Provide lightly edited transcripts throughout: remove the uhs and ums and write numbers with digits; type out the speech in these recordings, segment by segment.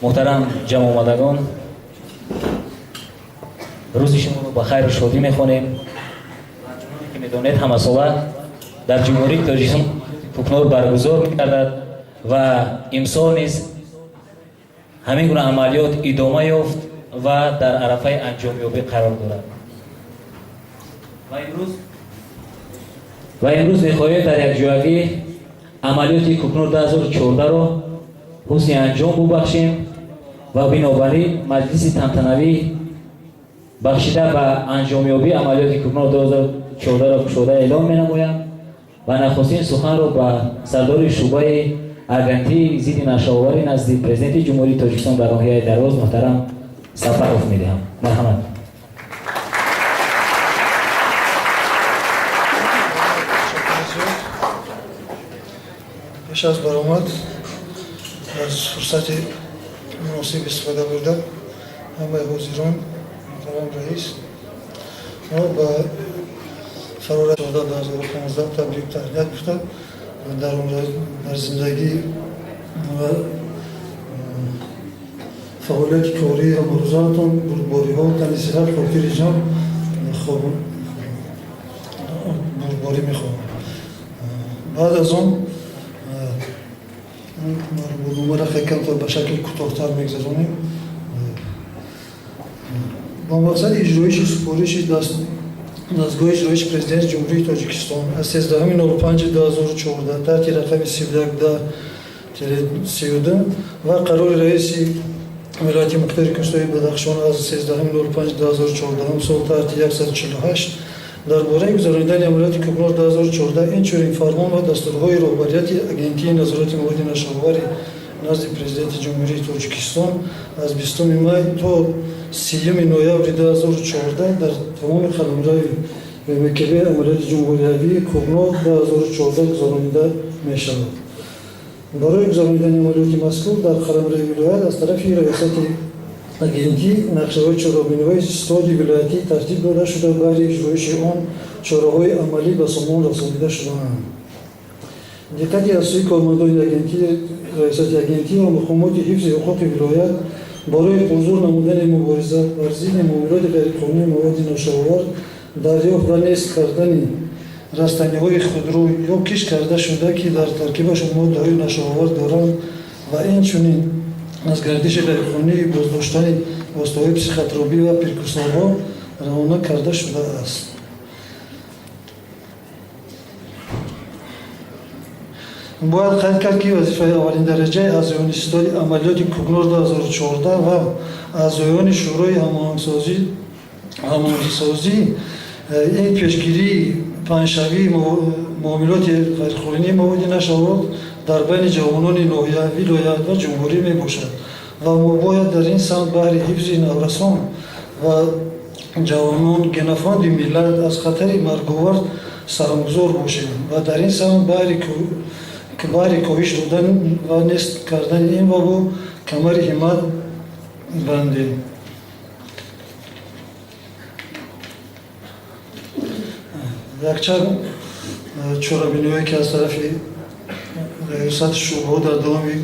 Муҳтарам ҷамъомадагон, рӯзи шуморо ба хайру шодӣ мехонем. Чуноне ки медонед, ҳамасола дар Ҷумҳурии Тоҷикистон Кӯкнор баргузор мегардад ва имсол низ ҳамин гуна амалиёт идома ёфт ва дар арафаи анҷомёбӣ қарор дорад. Ва имрӯз мехоҳем дар якҷоягӣ амалиёти Кӯкнор 2014-ро ҳусни анҷом бубахшем ва бинобар ин маҷлиси тантанавӣ бахшида ба анҷомёбии амалиёти Кӯкнор 2014-ро кушода эълон менамоям ва нахустин суханро ба сардори шӯъбаи агентии зидди нашъаоварӣ назди Президенти Ҷумҳурии Тоҷикистон дар ноҳияи Дарвоз муҳтарам Сафаров медиҳам. Марҳамат. Пеш аз баромад аз фурсати муносиб истифода бурда, ҳамаи ҳозирон, муҳтарам раис, мо ба фарора 2015 табрик таҳният гуфта, дар дар зиндагӣ ва фаъолияти кории ҳамарӯзаатон бурдбориҳо, тани сиҳат, хотири ҷамъ бурдборӣ мехоҳам. Баъд аз он барномаро хеле камтар ба шакли кӯтоҳтар мегузаронем. Бо мақсади иҷроиши супориши дастгоҳи иҷроиши Президенти Ҷумҳурии Тоҷикистон аз 13.05.2014 таҳти рақами 31-32 ва қарори раиси вилояти мухтори Кӯҳистони Бадахшон аз 13.05.2014 сол таҳти 148 дар бораи гузаронидани амалиёти Кӯкнор 2014, инчунин фармон ва дастурҳои роҳбарияти Агентии назорати маводи нашъаовари назди Президенти Ҷумҳурии Тоҷикистон аз 20 май то 30 ноябри 2014 дар тамоми қаламрави ВМКБ амалиёти ҷумҳуриявии Кӯкнор 2014 гузаронида мешавад. Барои гузаронидани амалиёти мазкур дар қаламрави вилоят аз тарафи раёсати агентӣ нақшаҳои чорабиниҳои стоди вилоятӣ тартиб дода шуда, баҳри иҷроиши он чораҳои амалӣ ба сомон расонида шудаанд. Диққати аз сӯи кормандони агентӣ, раёсати агентӣ ва мақомоти ҳифзи ҳуқуқи вилоят барои пурзур намудани мубориза бар зидди муомилоти ғайриқонунии маводи нашъаовар, дарёфт ва нест кардани растаниҳои худрӯ ё кишт карда шуда, ки дар таркибашон моддаҳои нашъаовар доранд, ва инчунин аз гардиши ғайриқонунии боздоштани воситаҳои психотропӣ ва прекурсорҳо равона карда шудааст. Бояд қайд кард, ки вазифаи аввалиндараҷаи аъзоёни ситоди амалиёти Кӯкнор 2014 ва аъзоёни Шӯрои ҳамоҳангсозӣ ин пешгирии паҳншавии муомилоти ғайриқонунии маводи нашъаовар дар байни ҷавонони ноҳия, вилоят ва ҷумҳурӣ мебошад ва мо бояд дар ин самт баҳри ҳифзи наврасон ва ҷавонон, генофонди миллат, аз хатари марговар саҳмгузор бошем ва дар ин самт баҳри коҳиш додан ва нест кардани ин вабо камари ҳиммат бандем. Якчанд чорабиниҳое, ки аз тарафи раёсати шӯъбаҳо дар давоми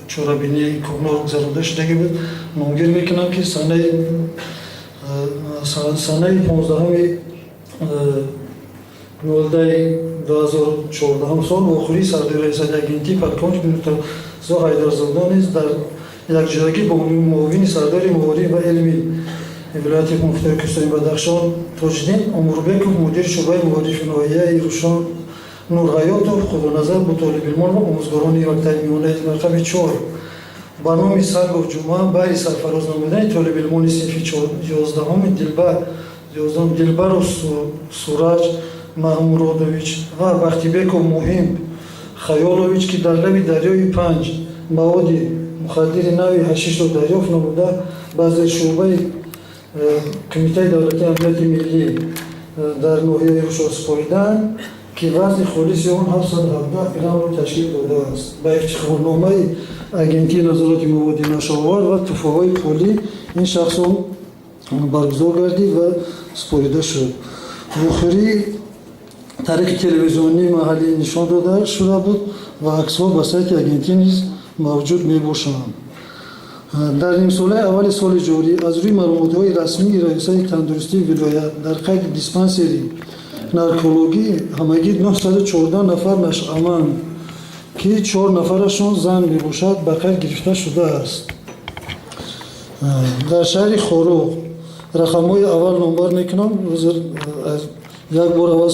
чорабинии Кӯкнор гузаронида шудагӣ буд, номгир мекунам, ки санаи 15.09.2014 сол вохӯрии сардори раёсати агентӣ полковник Муртазо Ҳайдарзода низ дар якҷоягӣ бо муовини сардори маориф ва илми вилояти мухтори Кӯҳистони Бадахшон Тоҷиддин Омурбеков, мудири шӯъбаи маорифи ноҳияи Рӯшон Нурҳаётов Худоназар бо толибилмон ва омӯзгорони мактаби миёнаи рақами 4 ба номи Сангов Ҷумъа баҳри сарфароз намудани толибилмони синфи 11-уми 11-ум Дилбаров Сураҷ Маҳмуродович ва Бахтибеков Муҳим Хаёлович, ки дар лаби дарёи Панҷ маводи мухаддири нави ҳашишро дарёфт намуда, ба зершӯъбаи Кумитаи давлатии амнияти миллӣ дар ноҳияи Рӯшон супоридаанд, ки вазни холиси он 717 граммро ташкил додааст, ба ифтихорномаи Агентии назорати маводи нашъаовар ва туҳфаҳои пулӣ ин шахсон баргузор гардид ва супорида шуд. Вохӯрӣ тариқи телевизионии маҳаллӣ нишон дода шуда буд ва аксҳо ба сайти агентӣ низ мавҷуд мебошанд. Дар нимсолаи аввали соли ҷорӣ аз рӯи маълумотҳои расмии раёсати тандурустии вилоят дар қайди диспансери наркологӣ ҳамагӣ 914 нафар нашъаманд, ки 4 нафарашон зан мебошад, ба қайд гирифта шудааст. Дар шаҳри Хоруғ рақамҳои аввал номбар мекунам. Як бор аввал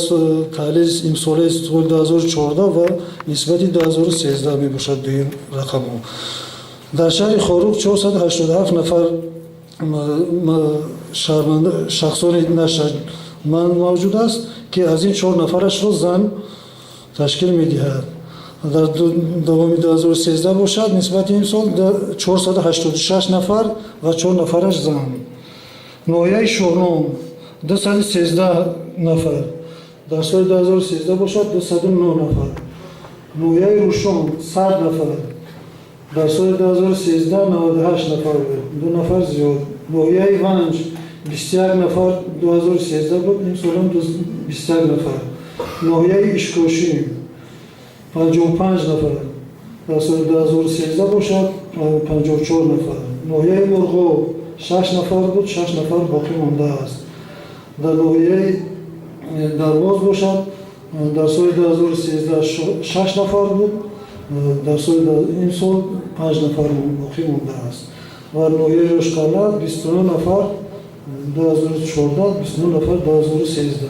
таҳлил имсолаи соли 2014 ва нисбати 2013 мебошад дуюм рақамҳо. Дар шаҳри Хоруғ 487 нафар шахсони нашъаманд мавҷуд аст, ки аз ин 4 нафарашро зан ташкил медиҳад. Дар давоми 2013 бошад, нисбати имсол 486 нафар ва 4 нафараш зан. Ноҳияи Шорном 213 нафар, дар соли 2013 бошад 209 нафар. Ноҳияи Рӯшон 100 нафар, дар соли 2013 98 нафар буд, 2 нафар зиёд. Ноҳияи Ванҷ 21 нафар 2013 буд, имсолам 21 нафар. Ноҳияи Ишкошим 55 нафар, дар соли 2013 бошад 54 нафар. Ноҳияи Мурғоб 6 нафар буд, 6 нафар боқӣ мондааст. Дар ноҳияи Дарвоз бошад, дар соли 2013 6 нафар буд, дар соли имсол 5 нафар боқӣ мондааст. Ва ноҳияи Рошқалъа 29 нафар 2014, 29 нафар 2013.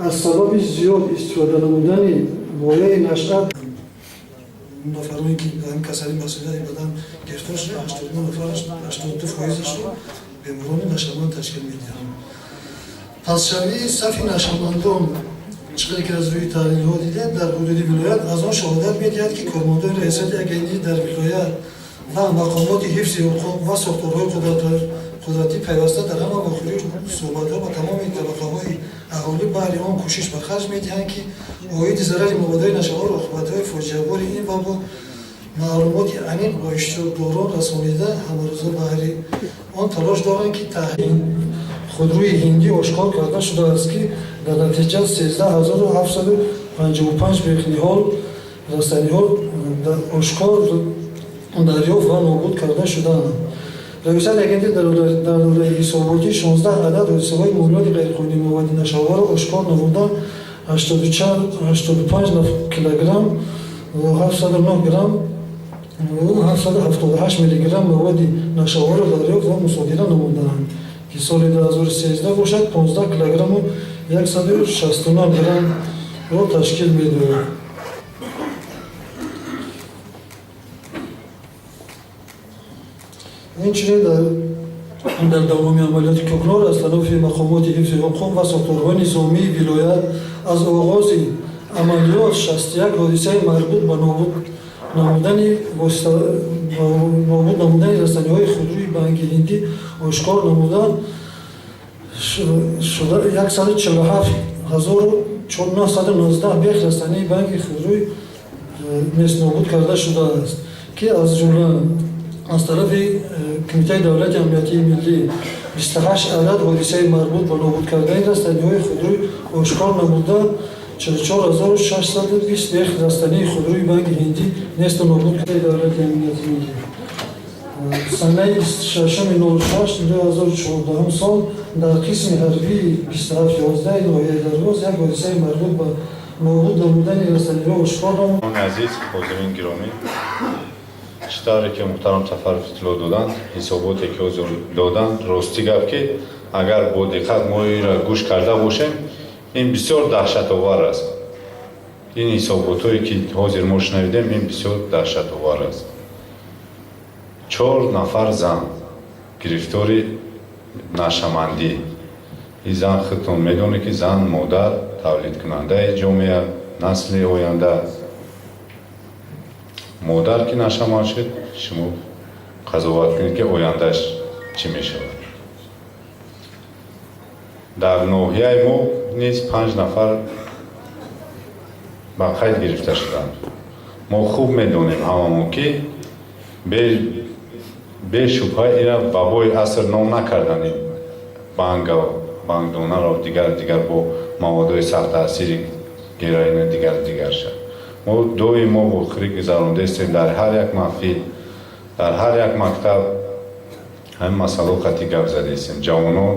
Аз сабаби зиёд истифода намудани мояи нашъа нафароне ки ба ин касалӣ масъулияти бадан гирифтор шуда, 89 нафараш, 82 фоизашро беморони нашъаманд ташкил медиҳанд. Пасшавии сафи нашъамандон, чӣ қадр ки аз рӯи таҳлилҳо дидем, дар ҳудуди вилоят аз он шаҳодат медиҳад, ки кормандони раёсати агентӣ дар вилоят ва мақомоти ҳифзи ҳуқуқ ва сохторҳои қудратӣ пайваста дар ҳама вохӯрию суҳбатҳо ба тамоми табақаҳои аҳолӣ баҳри он кӯшиш ба харҷ медиҳанд, ки оиди зарари маводҳои нашъаовар, оқибатҳои фоҷиабори ин вабо маълумоти аниқ ба иштирокдорон расонида, ҳамарӯза баҳри он талош доранд, ки худрӯи ҳиндӣ ошкор карда шудааст, ки дар натиҷа 13755 бехниҳол растаниҳо ошкор дарёфт ва нобуд карда шудаанд. Раёсати агентӣ дар давраи ҳисоботӣ 16 адад ҳодисаҳои муомилоти ғайриқонунии маводи нашъаоварро ошкор намуда, 85 килограмм 709 грамм 778 миллиграмм маводи нашъаоварро дарёфт ва мусодира намудаанд, ки соли 2013 бошад 15 килограмму 169 граммро ташкил медиҳад. Инчунин дар давоми амалиёти Кӯкнор аз тарафи мақомоти ҳифзи ҳуқуқ ва сохторҳои низомии вилоят аз оғози амалиёт 61 ҳодисаи марбут ба нобуд намудани растаниҳои худрӯи банги ҳиндӣ ошкор намуда шуда, 147 919 бех растании банги худрӯй нестнобуд карда шудааст, ки аз ҷумла аз тарафи Кумитаи давлати амниятии миллӣ 28 адад ҳодисаи марбут ба нобуд кардани растаниҳои худрӯй ошкор намуда, 44 620 бех растании худрӯи банги ҳиндӣ несту нобуд кардаи давлати амнияти миллӣ. Санаи 26.06.2014 сол дар қисми ҳарбии 2711 ноҳияи Дарвоз як ҳодисаи марбут ба нобуд намудани растаниҳо ошкор намуд. Азиз ҳозирин гиромӣ, чӣ тавре ки муҳтарам Сафаров иттилоъ доданд, ҳисоботе ки ҳозир доданд, ростӣ гап, ки агар бо диққат мо инро гӯш карда бошем, ин бисёр даҳшатовар аст. Ин ҳисоботҳое ки ҳозир мо шунавидем, ин бисёр даҳшатовар аст. Чор нафар зан гирифтори нашъамандӣ. Ин зан, худтон медонед, ки зан модар, тавлидкунандаи ҷомеа, насли оянда. Модар ки нашъаманд шуд, шумо қазоват кунед, ки ояндааш чӣ мешавад. Дар ноҳияи мо низ панҷ нафар ба қайд гирифта шуданд. Мо хуб медонем ҳамамон, ки бешубҳа ина вабои аср ном накарданд. Ин банга, бангдонаро, дигар дигар бо маводҳои сахттаъсири героина, дигар дигар шад. Мо доим мо вохӯрӣ гузарондастем дар ҳар як маҳфил. Дар ҳар як мактаб ҳамин масъалао қатъӣ гап задаистем. Ҷавонон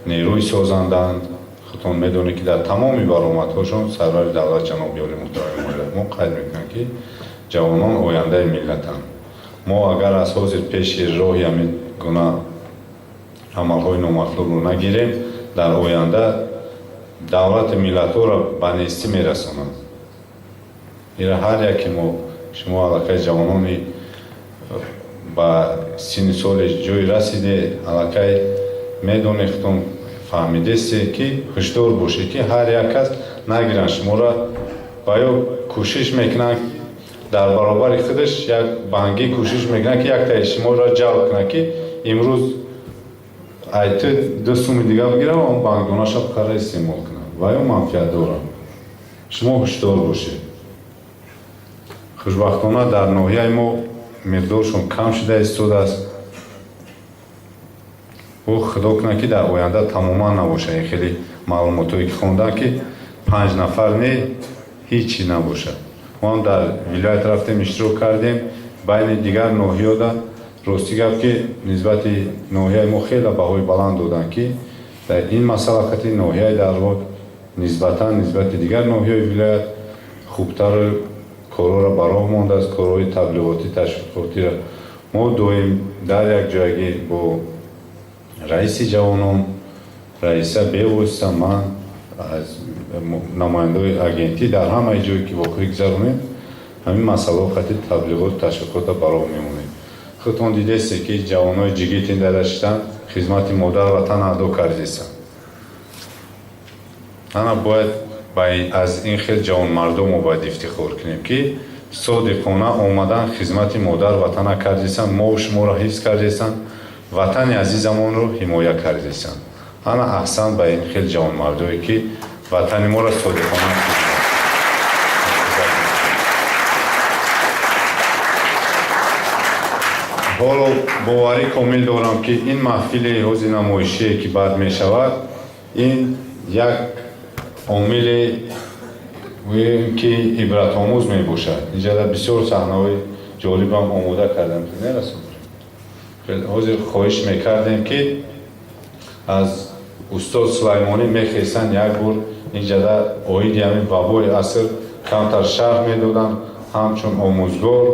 нерӯи созандаанд. Худтон медонед, ки дар тамоми баромадҳошон сарвари давлат ҷаноби олӣ муҳтарам Эмомалӣ Раҳмон қайд мекунанд, ки ҷавонон ояндаи миллатанд. Мо агар аз ҳозир пеши роҳи ҳамин гуна амалҳои номатлубро нагирем, дар оянда давлати миллатҳоро ба нестӣ мерасонанд. Ира ҳар яке мо, шумо аллакай ҷавонони ба синни соли ҷой расиде, аллакай медонед, худтон фаҳмидесте, ки ҳушдор бошед, ки ҳар як кас нагиранд шуморо ва ё кӯшиш мекунанд дар баробари худаш як бангӣ кӯшиш мекунанд, ки яктаи шуморо ҷалб кунад, ки имрӯз ай ту 2 суми дига бигира ва он бангдонаша бихара, истеъмол кунад ва ё манфиат дорад. Шумо ҳушдор бошед. Хушбахтона дар ноҳияи мо миқдоршон кам шуда истодааст. Ӯ худо кунад, ки дар оянда тамоман набошад. Ин хеле маълумотҳое ки хондам, ки 5 нафар не, ҳеҷ чиз набошад. Мо ҳам дар вилоят рафтем, иштирок кардем байни дигар ноҳиёда. Рости гап, ки нисбати ноҳияи мо хеле баҳои баланд доданд, ки дар ин масъала хати ноҳияи Дарвоз нисбатан нисбати дигар ноҳияи вилоят хубтар корҳоро ба роҳ мондааст. Корҳои таблиғотӣ, ташвиқотиро мо доим дар як ҷойгӣ бо раиси ҷавонон, раиса бевосита, ман аз намояндаҳои агентӣ дар ҳамаи ҷое ки вохӯрӣ гузаронем, ҳамин масъалаҳо хати таблиғот, ташвиқотро ба роҳ мемонем. Худтон дидесте, ки ҷавонои ҷигитин дар шидан хизмати модар ватан адо кардистанд. Ана бояд аз ин хел ҷавонмардо мо бояд ифтихор кунем, ки содиқона омадан хизмати модар ватана кардистанд, мо шуморо ҳифз кардистанд, ватани азизамонро ҳимоя кардистанд. Ана аҳсан ба ин хел ҷавонмардое, ки ватани моро содиқона хизмат. Ҳоло боварӣ комил дорам, ки ин маҳфили ҳози намоишие, ки баъд мешавад, ин як омиле ки ибратомӯз мебошад. Инҷода бисёр саҳнаҳои ҷолибам омода кардам, нерасон. Ҳозир хоҳиш мекардем, ки аз устод Сулаймонӣ мехестанд, як бор инҷода оиди ҳамин вабои аср камтар шарҳ медоданд, ҳамчун омӯзгор,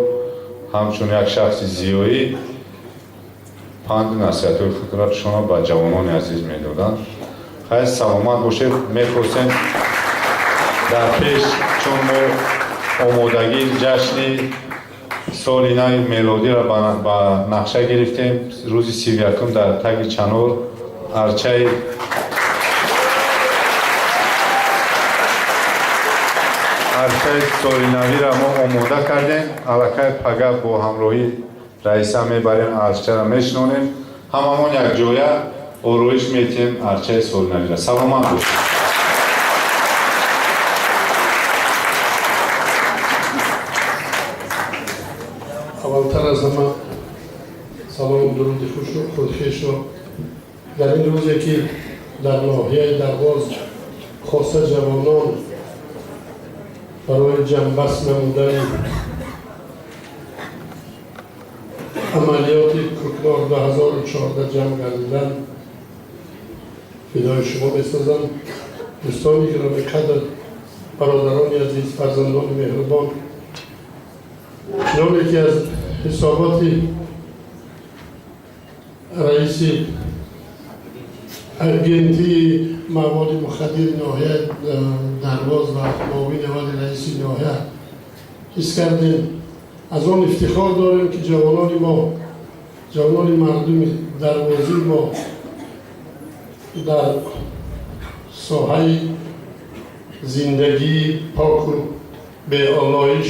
ҳамчун як шахси зиёӣ панду насиҳатҳои худро шумо ба ҷавонони азиз медоданд. Хайр, саломат бошед. Мехостем дар пеш, чун мо омодагии ҷашни соли нави мелодиро ба нақша гирифтем, рӯзи 31 дар таги Чанор арчаи солинавиро мо омода кардем. Аллакай пага бо ҳамроҳии раиса мебарем, арчаро мешинонем, ҳамамон якҷоя ороиш метиҳем арчаи солинавиро. Саломат бошед. Аввалтар аз ҳама салому дуруди худхешро дар ин рӯзе, ки дар ноҳияи Дарвоз хоса ҷавонон барои ҷамъбаст намудани амалиёти Кӯкнор 2014 ҷамъ гардидан, фидои шумо месозам. Дӯстони гиромиқадр, бародарони азиз, фарзандони меҳрубон, чуноне ки аз ҳисоботи раиси агентии маводи мухаддири ноҳияи Дарвоз ва муовини аввали раиси ноҳия ҳис кардем, аз он ифтихор дорем, ки ҷавонони мо, ҷавонони мардуми дарвозии мо дар соҳаи зиндагии поку беолоиш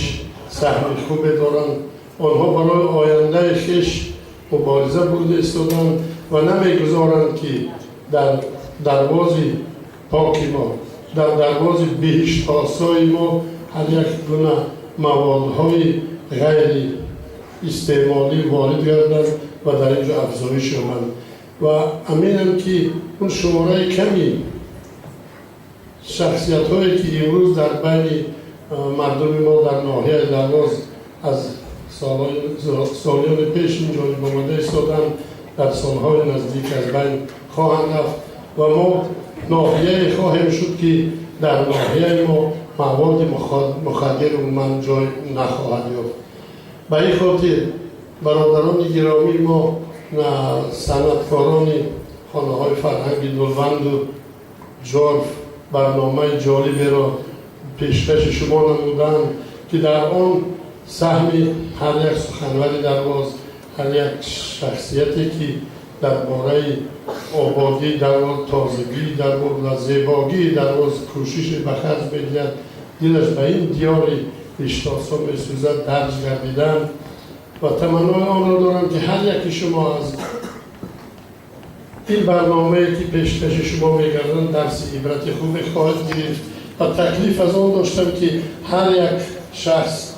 саҳми хубе доранд. Онҳо барои ояндаи хеш мубориза бурда истоданд ва намегузоранд, ки дар дарвози поки мо, дар дарвози биҳиштосои мо ҳар як гуна маводҳои ғайри истеъмолӣ ворид гарданд ва дар ин ҷо афзоиш ёбанд. Ва аминам, ки он шумораи ками шахсиятҳое, ки имрӯз дар байни мардуми мо дар ноҳияи Дарвоз аз Солиёни пеш ин ҷониб омада истоданд, дар солҳои наздик аз байн хоҳанд рафт ва мо ноҳияе хоҳем шуд, ки дар ноҳияи мо маводи мухаддир умуман ҷой нахоҳад ёфт. Ба ин хотир, бародарони гиромии мо, санъаткорони хонаҳои фарҳанги Нурванду Ҷорф барномаи ҷолиберо пешкаши шумо намуданд, ки дар он саҳми ҳар як суханвари Дарвоз, ҳар як шахсияте, ки дар бораи ободии Дарвоз, тозагии Дарвоз ва зебогии Дарвоз кӯшише ба харҷ медиҳад, дилаш ба ин диёри риштосо месӯзад, дарҷ гардиданд. Ва таманнои онро дорам, ки ҳар яки шумо аз ин барномае, ки пешкаши шумо мегарданд, дарси ибрати хубе хоҳад гирифт. Ва таклиф аз он доштам, ки ҳар як шахс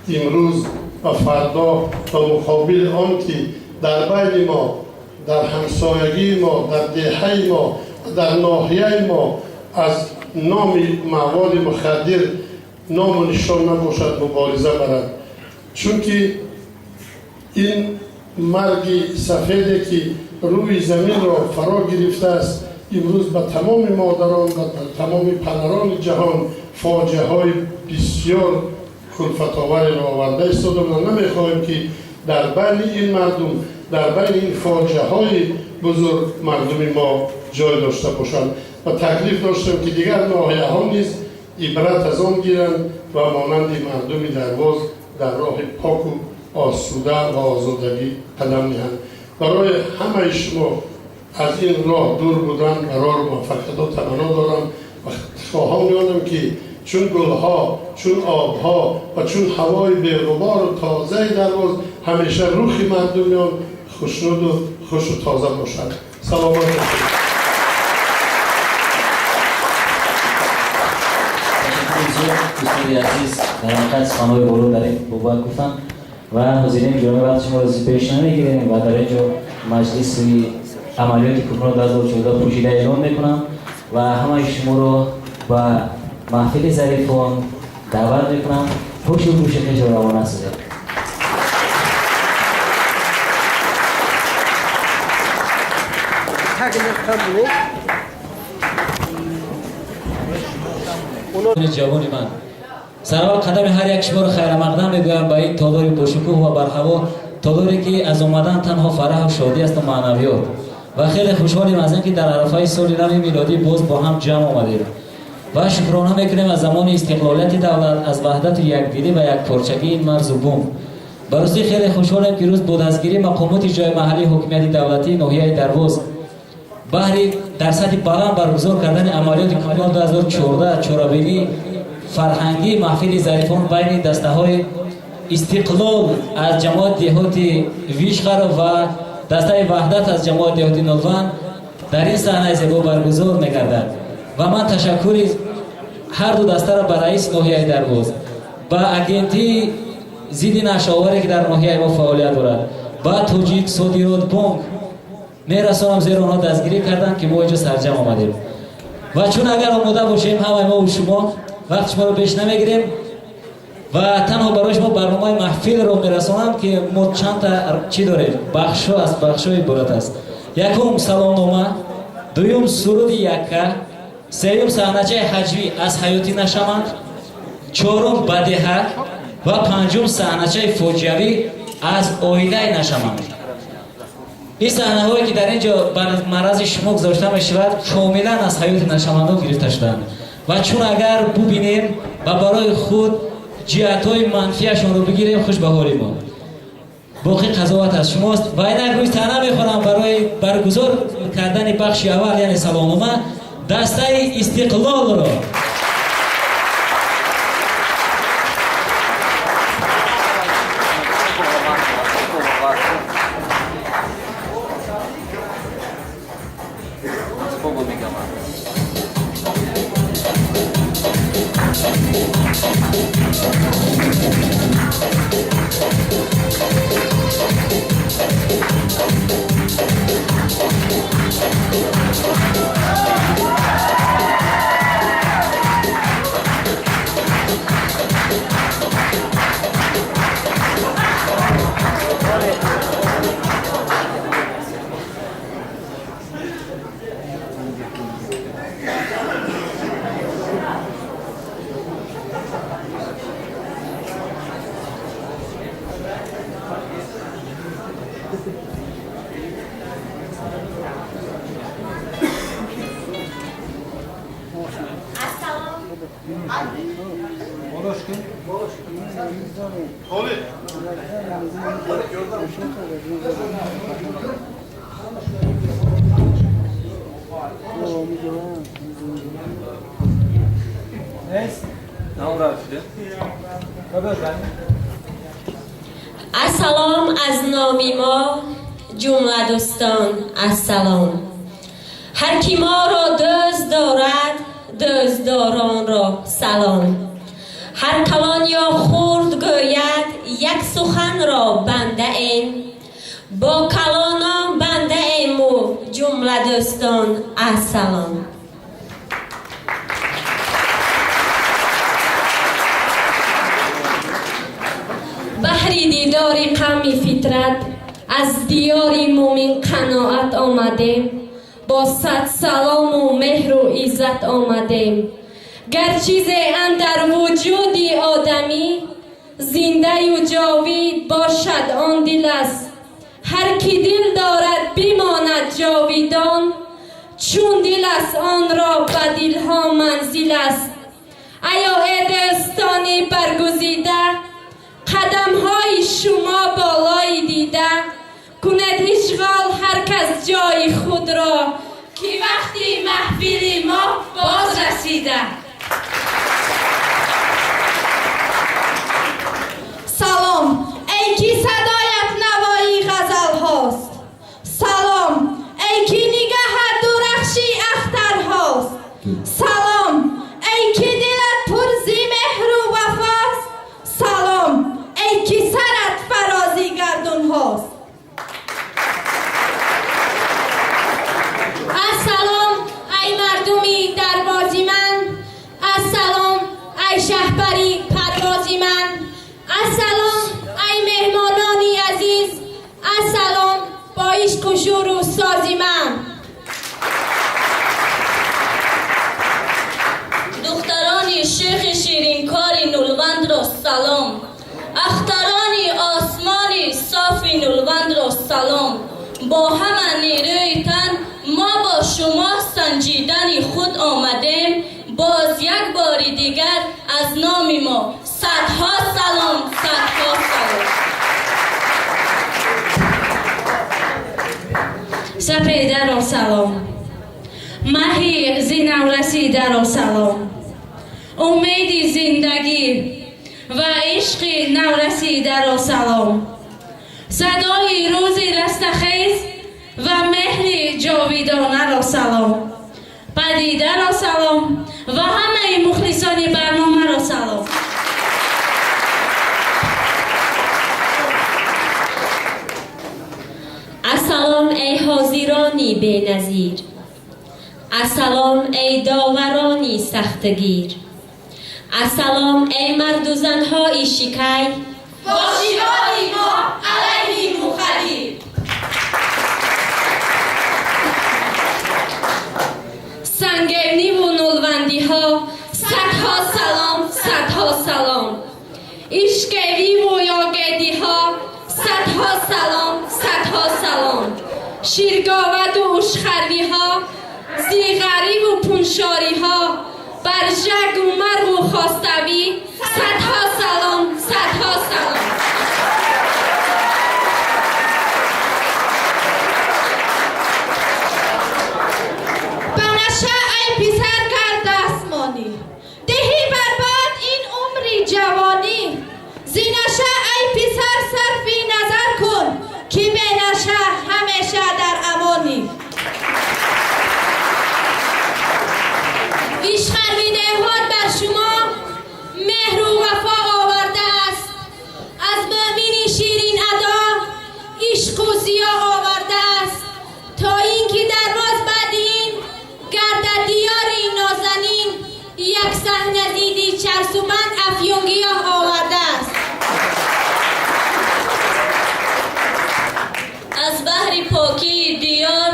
имрӯз ва фардо ба муқобили он ки дар байни мо, дар ҳамсоягии мо, дар деҳаи мо, дар ноҳияи мо аз номи маводи мухаддир ному нишон набошад, мубориза барад, чунки ин марги сафеде, ки рӯи заминро фаро гирифтааст, имрӯз ба тамоми модарон ва ба тамоми падарони ҷаҳон фоҷиаҳои бисёр кулфатовареро оварда истода. Мо намехоҳем, ки дар байни ин мардум, дар байни ин фоҷиаҳои бузург мардуми мо ҷой дошта бошанд. Ва таклиф доштем, ки дигар ноҳияҳо низ ибрат аз он гиранд ва монанди мардуми Дарвоз дар роҳи поку осуда ва озодагӣ қадам ниҳанд. Барои ҳамаи шумо аз ин роҳ дур будан барор муваффақиятҳо таманно дорам ва хоҳам ёнам, ки чун гулҳо, чун обҳо ва чун ҳавои беғубору тозаи Дарвоз ҳамеша рухи мардумиён хушнуду хушу тоза бошад. Саломат бошед. Дӯстони азиз, дар ҳақиқат суханҳои боло дар ин бобат гуфтам ва ҳозирин гиромӣ, вақти шуморо пеш намегирем ва дар ин ҷо маҷлиси амалиёти кӯкнор 2014 пӯшида эълон мекунам ва ҳамаи шуморо ба маҳфили зарифон даъват мекунам. Ҳушу гӯши хешро равона созед. Ҷавони ман, сараввал қадами ҳар як шуморо хайрамақдам мегӯям ба ин толори бошукӯҳ ва барҳаво, толоре, ки аз омадан танҳо фараҳу шодӣ асту маънавиёт. Ва хеле хушҳолем аз ин ки дар арафаи соли нави милодӣ боз бо ҳам ҷамъ омадем ва шукрона мекунем аз замони истиқлолияти давлат, аз ваҳдату якдилӣ ва якпорчагии ин марзу бум. Ба ростӣ, хеле хушҳолем, ки рӯз бо дастгирии мақомоти ҷои маҳаллии ҳокимияти давлатии ноҳияи Дарвоз баҳри дар сатҳи баланд баргузор кардани амалиёти кӯкнор 2014 чорабинии фарҳангии маҳфили зарифон байни дастаҳои Истиқлол аз ҷамоати деҳоти Вишхар ва дастаи Ваҳдат аз ҷамоати деҳоти Нолванд дар ин саҳнаи зебо баргузор мегардад. Ва ман ташаккури ҳарду дастаро ба раиси ноҳияи Дарвоз, ба агентии зидди нашъаоваре, ки дар ноҳияи мо фаъолият дорад, ба Тоҷик Содирот Бонк мерасонам, зеро онҳо дастгирӣ карданд, ки мо инҷо сарҷам омадем. Ва чун агар омода бошем ҳамаи мо шумо, вақти шуморо беш намегирем ва танҳо барои шумо барномаи маҳфилро мерасонам, ки мо чандта чӣ дорем, бахшҳо аз бахшҳо иборат аст. Якум, саломнома, дуюм, суруди якка, сеюм, саҳначаи ҳаҷвӣ аз ҳаёти нашаманд, чорум, бадеҳа ва панҷум, саҳначаи фоҷиавӣ аз оилаи нашаманд. Ин саҳнаҳое, ки дар ин ҷо бар маррази шумо гузошта мешавад, комилан аз ҳаёти нашамандон гирифта шудаанд. Ва чун агар бубинем ва барои худ ҷиҳатҳои манфиашонро бигирем, хуш ба ҳоли мо. Боқӣ қазоват аз шумост. Ва инак рӯи саҳна мехонам барои баргузор кардани бахши аввал, яъне саломнома, дастаи Истиқлолро. السلام از نامی ما جمله دوستان السلام. هر کی ما را دوست دارد دوستداران را سلام. هر کلان یا خرد گوید یک سخن را بنده ایم، با کلانان بنده ایم و جمله دوستان السلام. بحری دیدار قوم فطرت از دیار مومن قناعت آمدیم، با صد سلام و مهر و عزت آمدیم. گر چیز اندر وجود آدمی زنده و جاوید باشد آن دل است. هر کی دل دارد بماند جاویدان، چون دل است آن را به دلها منزل است. ایا ای دوستان برگزیده، قدمهای شما بالای دیده، کند اشغال هر کس جای خود را، که وقتی محفل ما باز رسیده. سلام ای کی صدایت نوایی غزل هاست، سلام ای کی نگهت درخشی اختر هاست، سلام ای کی دلت پر زی مهر و وفاست، سلام ای کی سرت فرازی گردون هاست. السلام ای مردمی دروازی من، السلام ای شهپری پروازی من، السلام ای مهمانانی عزیز، السلام با عشق و شور و سازی من. دختران شیخ شیرینکار نولوند را سلام، اختران آسمان صاف نولوند را سلام. با همه نیروی تن ما با شما سنجیدن خود آمدیم، باز یک بار دیگر از نام ما صدها سلام، صدها سلام. سپیده را سلام، مهی زی نورسیده را سلام، امید زندگی و عشق نورسیده را سلام، صدای روز رستخیز و مهر جاویدانه را سلام، پدیده را سلام و همه مخلصان برنامه را سلام. السلام ای حاضرانی بی‌نظیر، السلام ای داورانی سختگیر، السلام ای مرد و زنهای شیکی، با شعار ما علیه مخالف. سنگینی و نولوندی ها صدها سلام، صدها سلام. عشقوی و یاگدی ها صدها سلام، صدها سلام. شیرگاود و اشخروی ها، زیغری و پونشاری ها، برژگ و مرغ و خواستوی صدها سلام، صدها سلام. بنشه ای پسر کرد دستمانی، دهی برباد این عمری جوانی. زینشه ای پسر صرفی نظر کن، که به نشه همیشه در امانی. ویشخروی دهات بر شما مهر و وفا آورده است، از مؤمنی شیرین ادا عشق و ضیا آورده است، تا اینکه درواز بعد این گردد دیاری نازنین، یک صحنه دیدی چرس و بند افیونگیاه آورده است. از بحر پاکی دیار،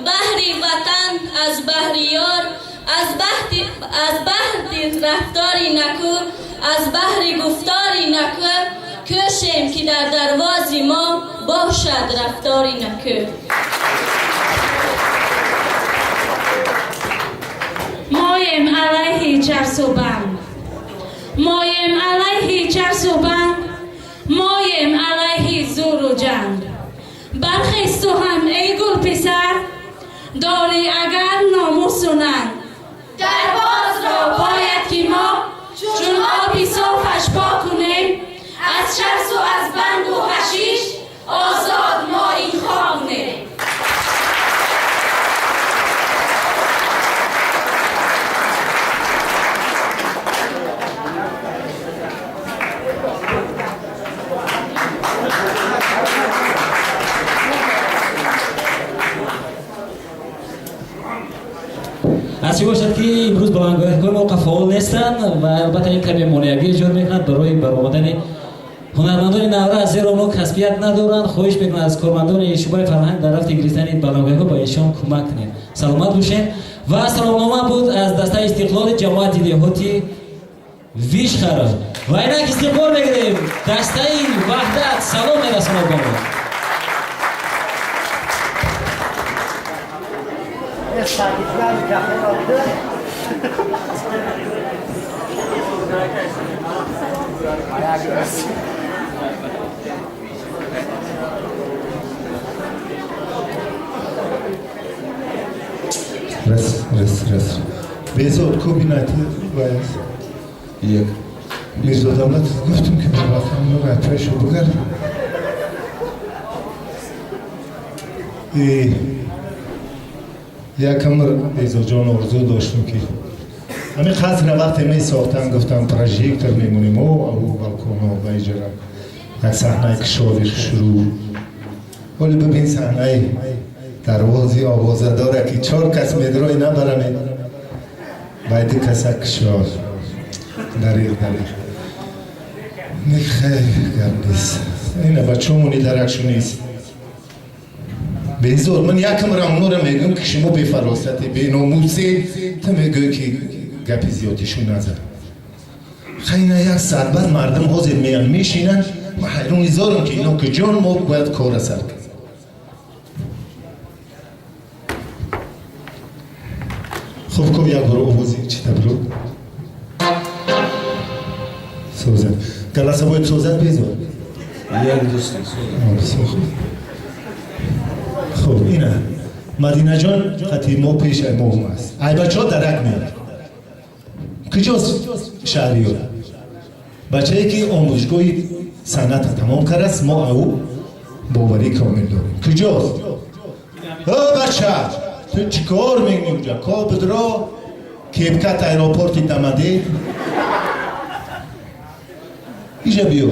بحر وطن، از بحر یار، از بحر رفتاری نکو، از بحر گفتاری نکو، Кӯшем ки дар дарвози мо бошад рафтори накӯ. Моем алайҳи чарсу банд, моем алайҳи чарсу банд, моем алайҳи зӯру ҷанг. Бархез ту ҳам, эй гулписар, дорӣ агар номусу нанг. Дарвозро бояд ки мо чун оби софаш пок кунем, аз чарсу аз бангу ҳашиш озод мо ин хок кунем. Аз чӣ бошад ки имрӯз баландгоҳҳои мо фаъол нестанд ва албатта ин каме монеагӣ эҷод мекунад барои баромадани ҳунармандони наврас, зеро онҳо касбият надоранд. Хоҳиш мекунад аз кормандони шӯъбаи фарҳанг дар рафти гирифтани баландгоҳҳо ба эшон кӯмак кунед. Саломат бошед. Ва саломнома буд аз дастаи Истиқлоли ҷамоати деҳоти Вишхара. Ва инак истиқбол мегирем дастаи Ваҳдат. Салом мерасонад ба мо. Рас, рас, рас. Безод кобинати ваяс. Як. Мирзо Давлат гуфтем ки бабакам нура пешу бугар. Як амр Безодҷон орзу доштем ки ҳамин қасра вақте месохтан гуфтам прожектор мемонем о ау балконо ва иҷара як саҳнаи кушоди шурӯъ. Вале бибин саҳнаи дарвози овозадора ки чор кас медрои набарамед байди каса кушод. Дариқ, дариқ. Хеле гап нест. Ина бачаҳомони даракшу нест. Безод, ман якам рамнора мегӯям ки шумо бефаросате, беномусе, ту мегӯӣ ки гапи зиёдишу назар. Хайна як саат баъд мардум ҳозир меянд, мешинанд, ман ҳайрони зорам ки ино куҷон мо бояд кора сар кунем. Хуб, ко як бор овози чӣ табру? Созад. Голосовой созад безод? Як дӯст. Бисёр хуб. Хуб, ина Мадинаҷон қати мо пеш мо аст. Ай бачаҳо дарак меяд. Куҷост шаҳриёр? Бачае ки омӯзишгоҳи санъата тамом кардааст, мо ау боварӣ комил дорем. Куҷост? О бача, ту чӣ кор мекунӣ уҷа? Кобудро кепкат аэропорти дамаде? Иҷа биё.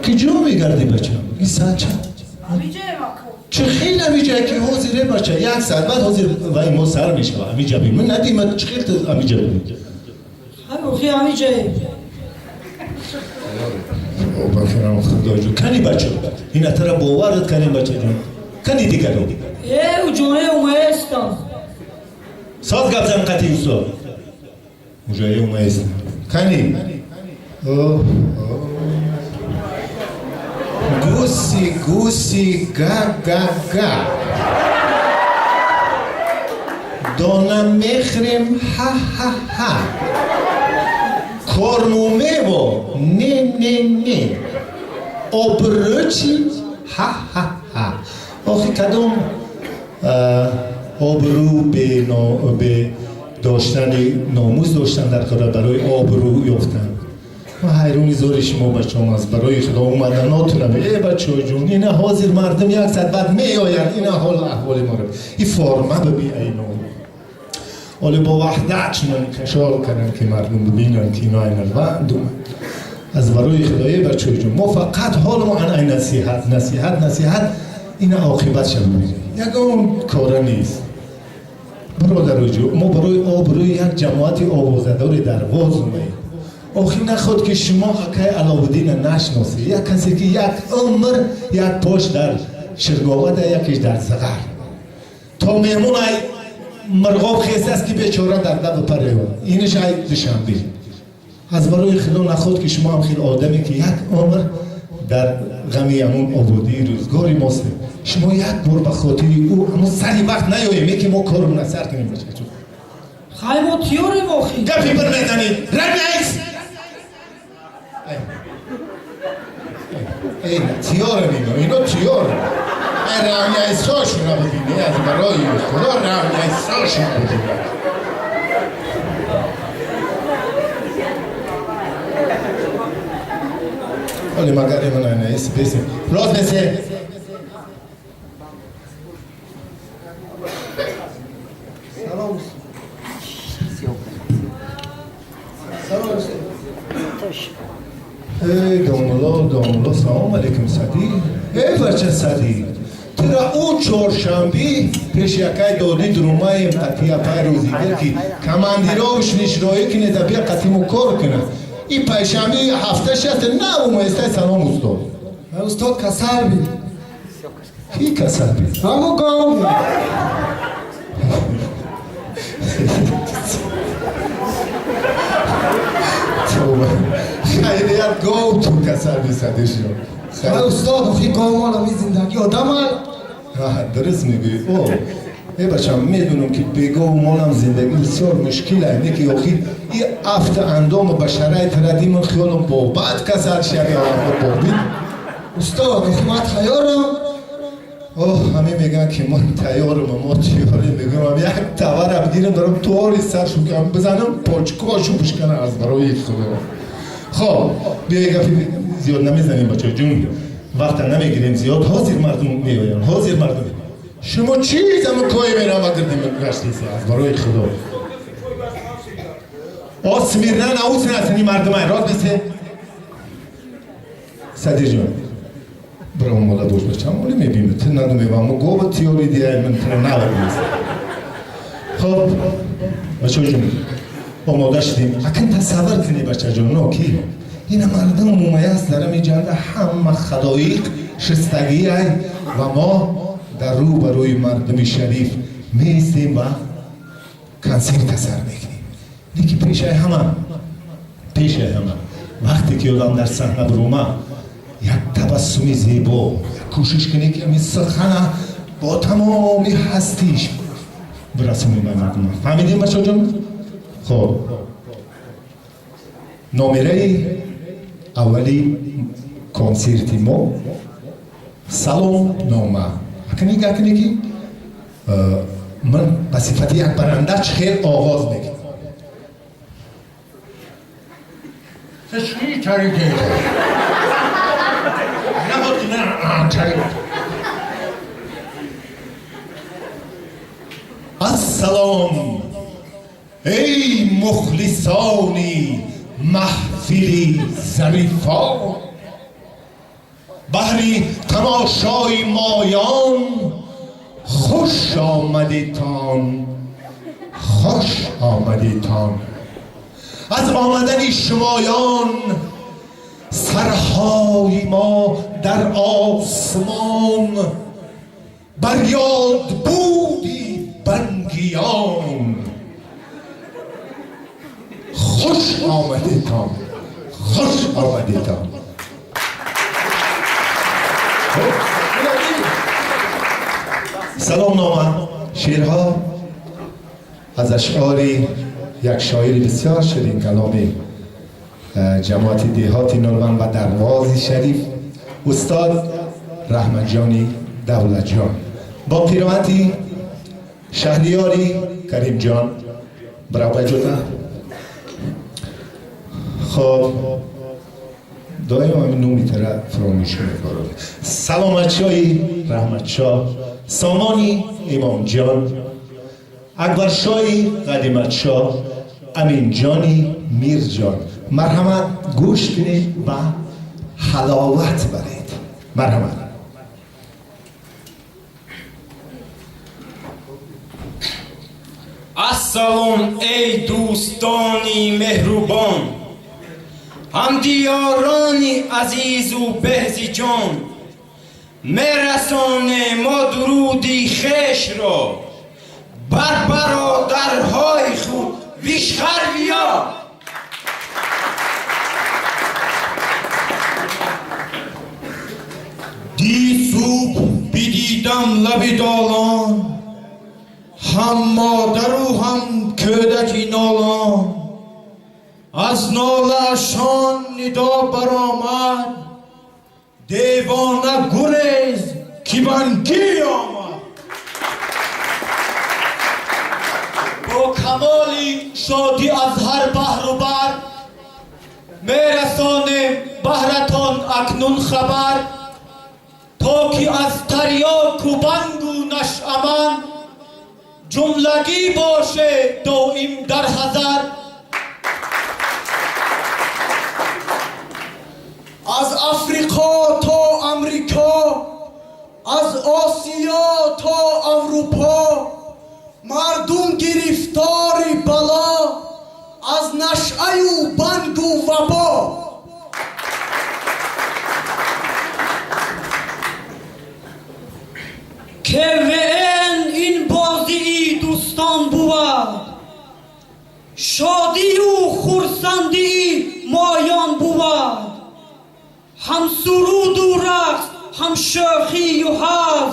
Куҷо мегардӣ бача? Ин саат чанд? Чӣ хел амиҷа ки ҳозире бача, як саат баъд ҳозир вай мо сар мешава. Амиҷа би. Ман надима чӣ хел ту амиҷа будӣ? Охи амиҷа. О бакарам худоҷон. Кани бача? Ина тара боварат кани бачаҷон. Кани дигаро? Э, уҷоне умаестам. Соз гап зан қати устод. Уҷое умаестам. Кани? О, гуси, гуси, га, га, га. Дона мехрем, ха, ха, ха. Корму мево, не, не, не. Обрӯчи, ха, ха, ха. Охи кадом обрӯ бе доштани номус доштан дар кора барои обрӯ ёфтан. Ман ҳайрони зори шумо бачаҳом аст барои худо омаданотунам. Э бачаҳоҷон, ина ҳозир мардум як саат баъд меоянд, ина ҳол аҳволи моро. И форма бибин айно. Оле бо ваҳдат чунон кашол карданд ки мардум бибинанд ки ино айнал ванд омад. Аз барои худое бачаҳоҷон, мо фақат ҳолмо ан ай насиҳат, насиҳат, насиҳат, ина оқибатша бибинед. Ягон кора нест. Бародароҷо, мо барои обрӯи як ҷамоати овозадори дарвоз омаем. Охи наход ки шумо акай Аловуддина нашносед. Як касе ки як умр як пош дар Ширговада, якиш дар Зағар. То меҳмон ай мирғоб хест аст ки бечора дар лаби парева. Иниш ай Душанбе. Аз барои Худо наход ки шумо ҳам хел одаме ки як умр дар ғами ҳамон ободии рӯзгори мост. Шумо як бор ба хотири ӯ ҳамон сари вақт наёем, ки мо коромона сар кунем бачаҷон. Хай мо тиёрем охи. Гапи бір мезанед. Рамикс! Эй, тиёрам ино, ино тиёр. Ай рамяйсошуна бибини, аз барои Худо рамяйсошуна бибини. Оле магар имана ина ис бесим. Роз бесе. Салом. Салом. Эй домулло, домулло, салом алейкум Садиқ. Эй бача Садиқ. Тура ӯ чоршанбе пеш якай доди дурумаем қатия пай рӯзигир ки командировш нишроӣ кунеда бия қатиму кор кунад. И пайшанбе ҳафта шаст на уместай. Салом устод. Устод касал би. Ки касал би? Ҳаму гов. Хайрият гов ту касал би Садиқҷон. Устод, охи гов мол ами зиндагӣ одам. Дуруст мегӯӣ. О, э бачам, медонам ки бегову молам зиндагӣ бисёр мушкил аст, не ки охир и афта андому ба шароит радимон хиёлам бобад касал шави бобид. Устод, охи ман тайёрам. Оҳ, ҳаме мегӯянд ки мо тайёрам, мо тиёрем, мегӯям як тавара бигирам дарам тори саршу кам бизанам почкошу бишканам аз барои Худо. Хоб, биёй гапи зиёд намезанем бачаҷун, вақта намегирем зиёд, ҳозир мардум меоянд, ҳозир мардум. Шумо чиз ама кое мерам агирдим гаштеси аз барои Худо. О смирна научна ни мардумай рост бесе. Садиҷон, бро омода бош бачам, оли мебинем, ту надумевам, мо гова тиёри диай ман туро навардист. Хоб, бачаҷон, омода шудем. Акн тасаввур кунед бачаҷон, ки ина мардум умаяст дар ҳами ҷанда ҳама халоиқ шистагиай ва мо дар рӯ ба рӯи мардуми шариф меистем ва консерта сар мекунем. Лекин пешаи ҳама, пешаи ҳама вақте ки одам дар саҳна бирома, як табассуми зебо, як кӯшиш кунед ки ҳамин сухана бо тамоми ҳастиш бирасонем ба мардум. Фаҳмидем бачаҷон? Хоб, номераи аввали консерти мо салом нома. Акни акни ки ман ба сифати як баранда чӣ хел оғоз мекунам. Ассалом эй мухлисони маҳфили зарифон, баҳри тамошои моён хуш омадитон, хуш омадитон. Аз омадани шумоён сарҳои мо дар осмон бар ёд буди бангиён. Хуш омадитон, хуш омадитон. Салом нома шеърҳо аз ашъори як шоири бисёр ширин каломи ҷамоати деҳоти Нурван ва Дарвози Шариф устод Раҳматҷони Давлатҷон бо қироати Шаҳриёри Каримҷон. Браво ҷота. Хоб, доим ҳамин номи тара фаромӯш мекунам. Саломатшоҳи Раҳматшоҳ, Сомони Имомҷон, Акбаршоҳи Ғаниматшоҳ, Аминҷони Мирҷон. Марҳамат, гӯш кунед ва ҳаловат баред. Марҳамат. Ассалом эй дӯстони меҳрубон, ҳамдиёрони азизу беҳзи ҷон, мерасонем мо дуруди хешро бар бародарҳои худ вишхарвиё. Субҳ бидидам лаби долон, ҳам модару ҳам кӯдаки нолон. Аз нолаашон нидо баромад, девона гурез, ки бангӣ омад. Бо камоли шодӣ аз ҳар баҳру бар мерасонем баҳратон акнун хабар, то ки аз тарёку бангу нашъаман ҷумлагӣ боше доим дар ҳазар. Аз Африқо то Амрико, аз Осиё то Аврупо, мардум гирифтори бало аз нашъаю бангу вабо. КВН ин бозии дӯстон бувад, шодию хурсандии моён бувад, ҳам суруду рақс, ҳам шӯхию ҳазл,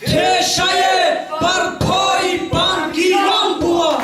тешае бар пои бангирон бувад.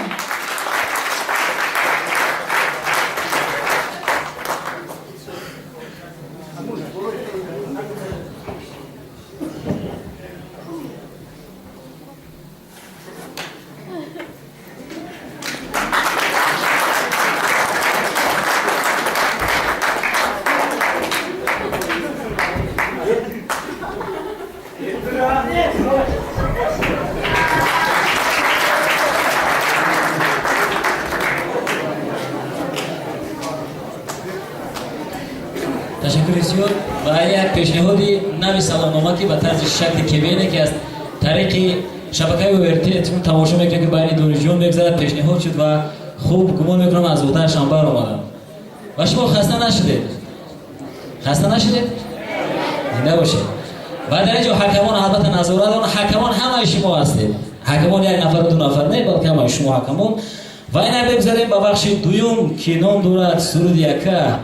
Ташаккури зиёд. Ва як пешниҳоди нави саломнома, ки ба тарзи шакли КВН, ки аз тариқи шабакаи ОРТ тамошо мекунем, ки байни донишҷӯён мегузарад, пешниҳод шуд ва хуб гумон мекунам аз уҳдаашам баромадам. Ва шумо хаста нашудед? Хаста нашудед? Зинда бошед. Ва дар ин ҷо ҳакамон албатта назорат доранд. Ҳакамон ҳамаи шумо ҳастед. Ҳакамон як нафару ду нафар не, балки ҳамаи шумо ҳакамон. Ва инак бигзарем ба бахши дуюм, ки ном дорад суруди яка.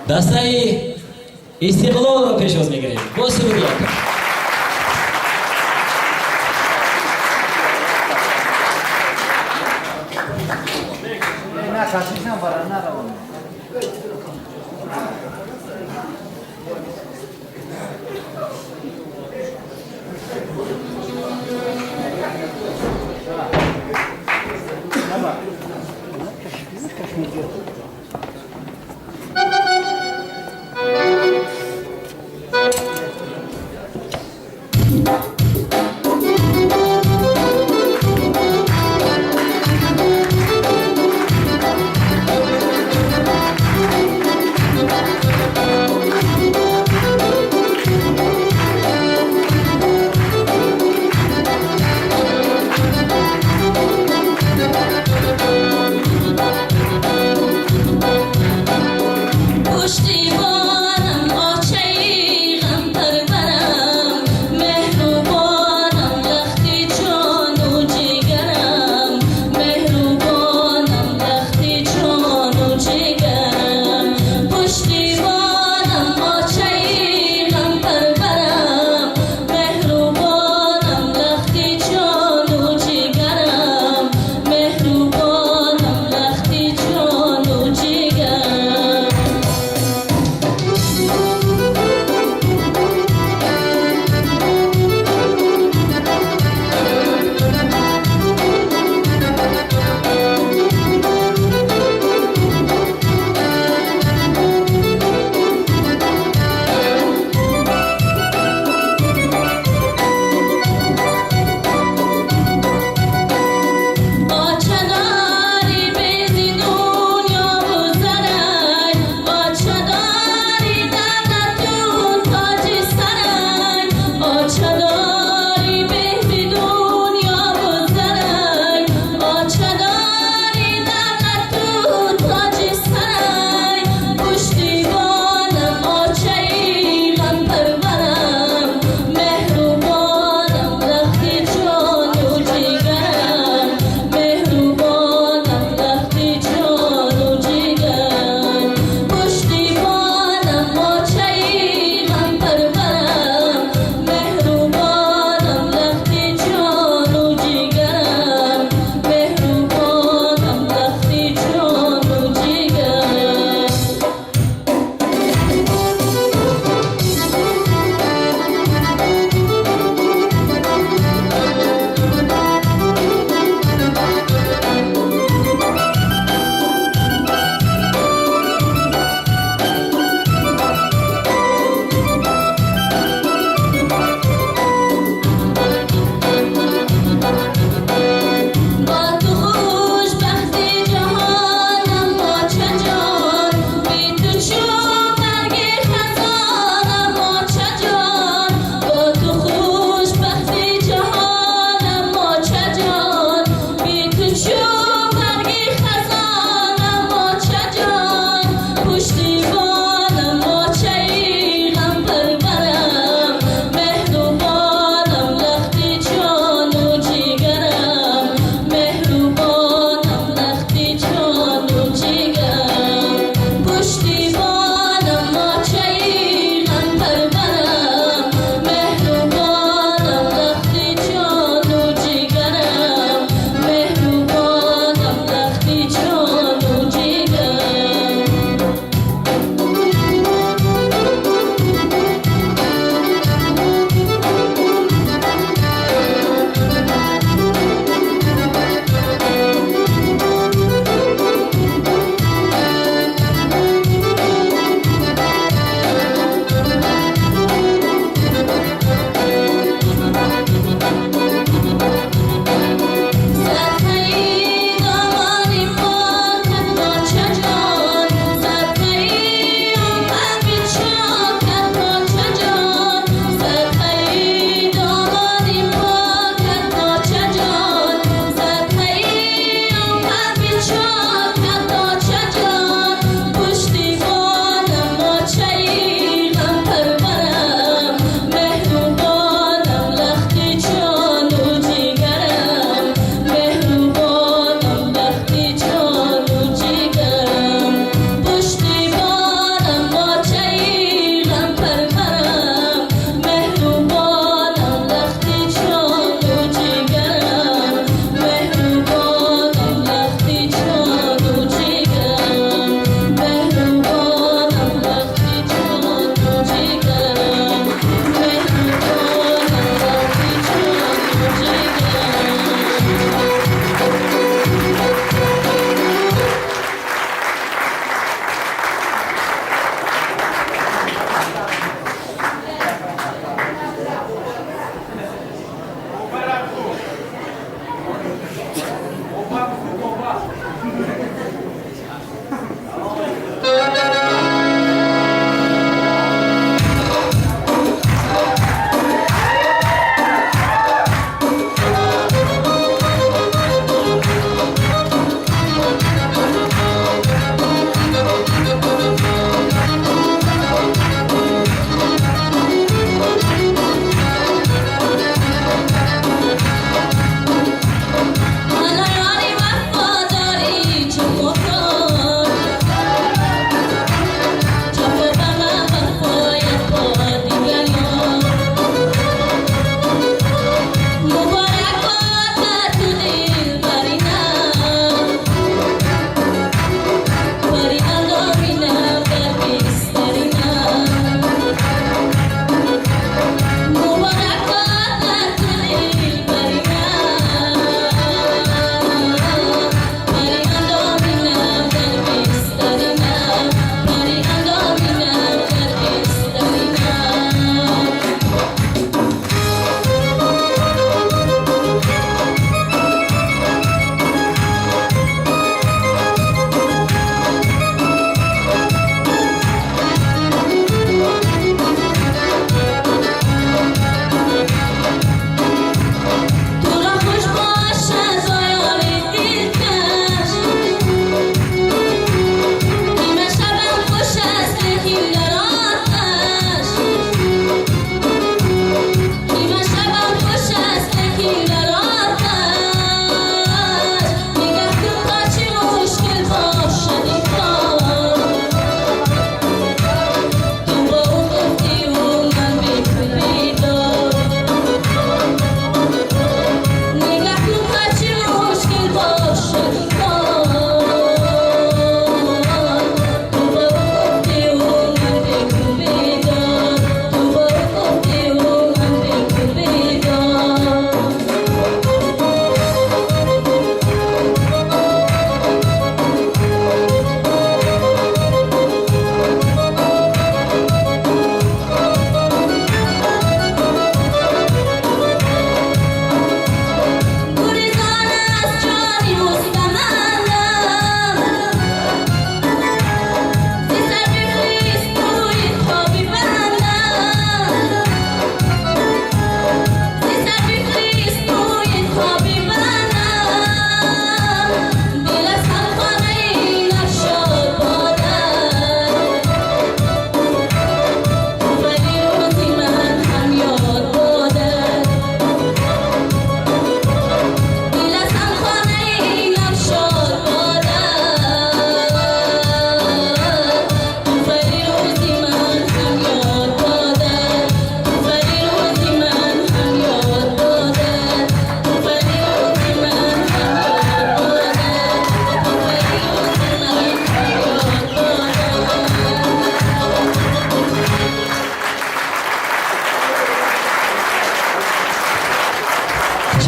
Дастаи Истиқлолро пешвоз мегирем бо суруди яка.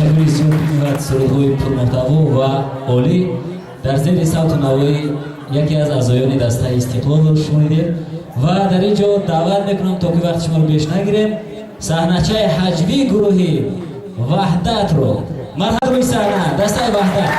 Ташаккури зиёд ниҳоят сурудҳои пурмуҳтаво ва олӣ дар зери савту навои яке аз аъзоёни дастаи Истиқлолро шунидем ва дар ин ҷо даъват мекунам, то ки вақти шуморо беш нагирем, саҳначаи ҳаҷвии гурӯҳи Ваҳдатро. Марҳаб, рӯи саҳна дастаи Ваҳдат.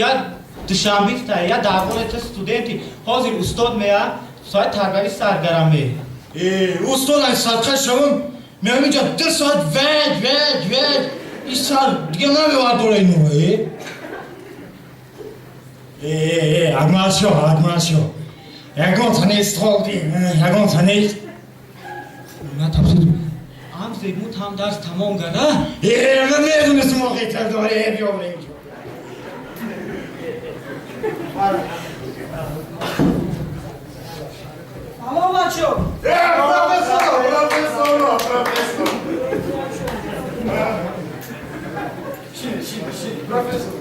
Я душанбита, я дарбори студенти. Ҳозир устод меяд, соат тарбиявӣ саргараме. Устод, ай садқа шавам, меам инҷа 2 соат ваҷ ваҷ ваҷ. Ин сар дига намевардора ино. Агмашо, Агмашо. Ягонта нест холди, ягонта нест. На тафсир. Ам зебмут ҳам дарс тамом гада? Ман медонистам моқеъ дори, биё инҷо. Алло, бачо! Профессор, профессор, профессор! Шин, шин, шин, профессор!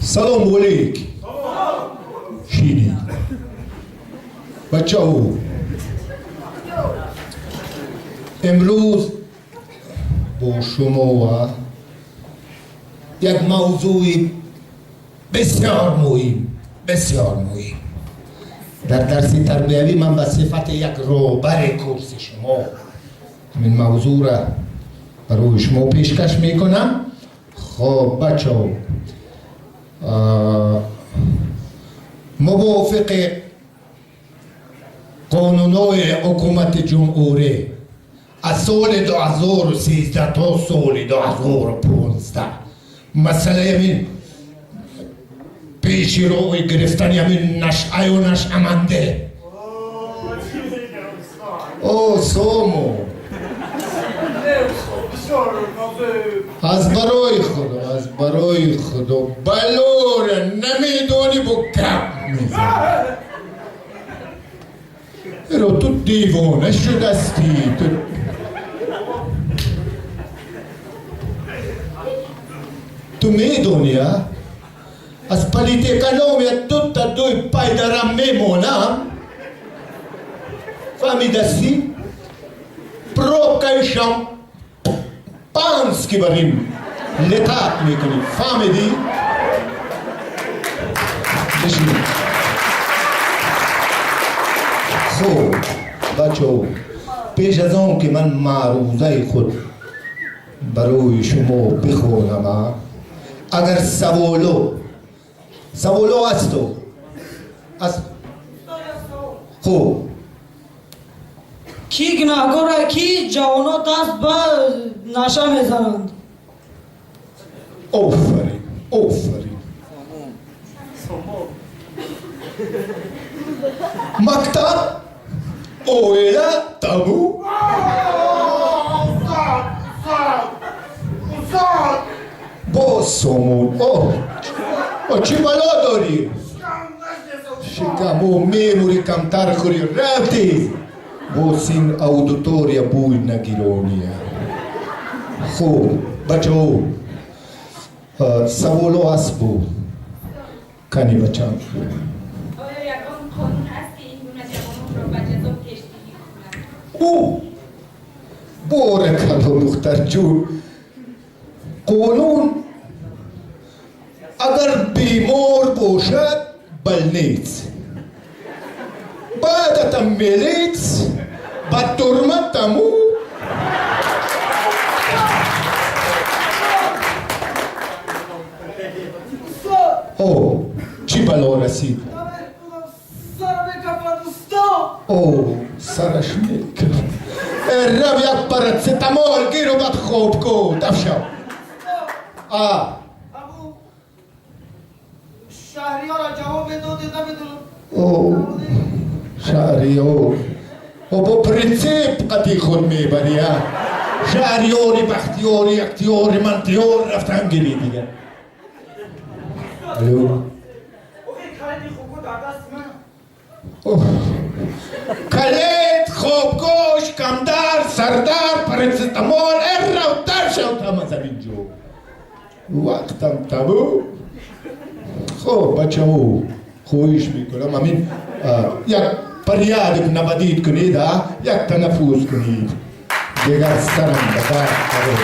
سلام علیک. شیرین بچه ها، امروز با شما یک موضوع بسیار مهم، بسیار مهم در درس تربیوی. من به صفت یک رهبر کورس شما این موضوع را برای شما پیشکش میکنم. خب بچه ها، موافق قانونهای حکومت جمهوری از سال 2013 تا سال 2015 مسئله همین پیش روی گرفتن همین نشعه و نشعمنده او سومو Аз барои Худо, аз барои Худо, балора намедонӣ бо гап мезанӣ. Эро ту девона шудастӣ. Ту медонӣ, а? Аз политэкономия дута дуй пайдарам мемонам. Фаҳмидастӣ? Пробкаи шампанский барим летат мекунӣ. Фаҳмидӣ? Бишин. Хуб, бачаҳо, пеш аз он ки ман маърузаи худ барои шумо бихонам, агар саволо ҳасту аз хуб, Ки гунаҳкора, ки ҷавонон даст ба наша мезананд? Офарин, офарин. Мактаб, оила, табу. Боз сомон. О, чӣ бало дорӣ? Шикаму мемурӣ, камтар хӯрӣ. Рафтӣ. Боз ин аудитория бӯй нагирония. Хуб, бачаҳо, саволо ҳаст буд? Кани бачам. Оё ягон қонун ҳаст, ки ин гуна ҷавононро ба ҷазо пешбинӣ кунад? Ӯ, боракалло, духтарҷун. Қонун агар бемор бошад, больниц. Баъдатам милиц, ба турма таму. О, чӣ бало расид? О, сараш мекафад. Рав, як парацетамол гиру, баъд хоб кун. Тафшав. А. Шаҳриёра ҷавоб медодед, намедонам. О, шаҳриёр. О, бо принсип қати худ мебарӣ, а? Шаҳриёри, бахтиёри, ихтиёри, мантиёр рафтан гирӣ дигар. Алло. Калид, хобгоҳ, шикамдар, сардар, парацетамол, эррав дар шавтам аз ҳамин ҷо. Вақтам тамом. Хуб, бачаҳо, хоҳиш мекунам, ҳамин як порядок наводить кунед, а? Як танаффус кунед. Дигар сарам ба дард қарор.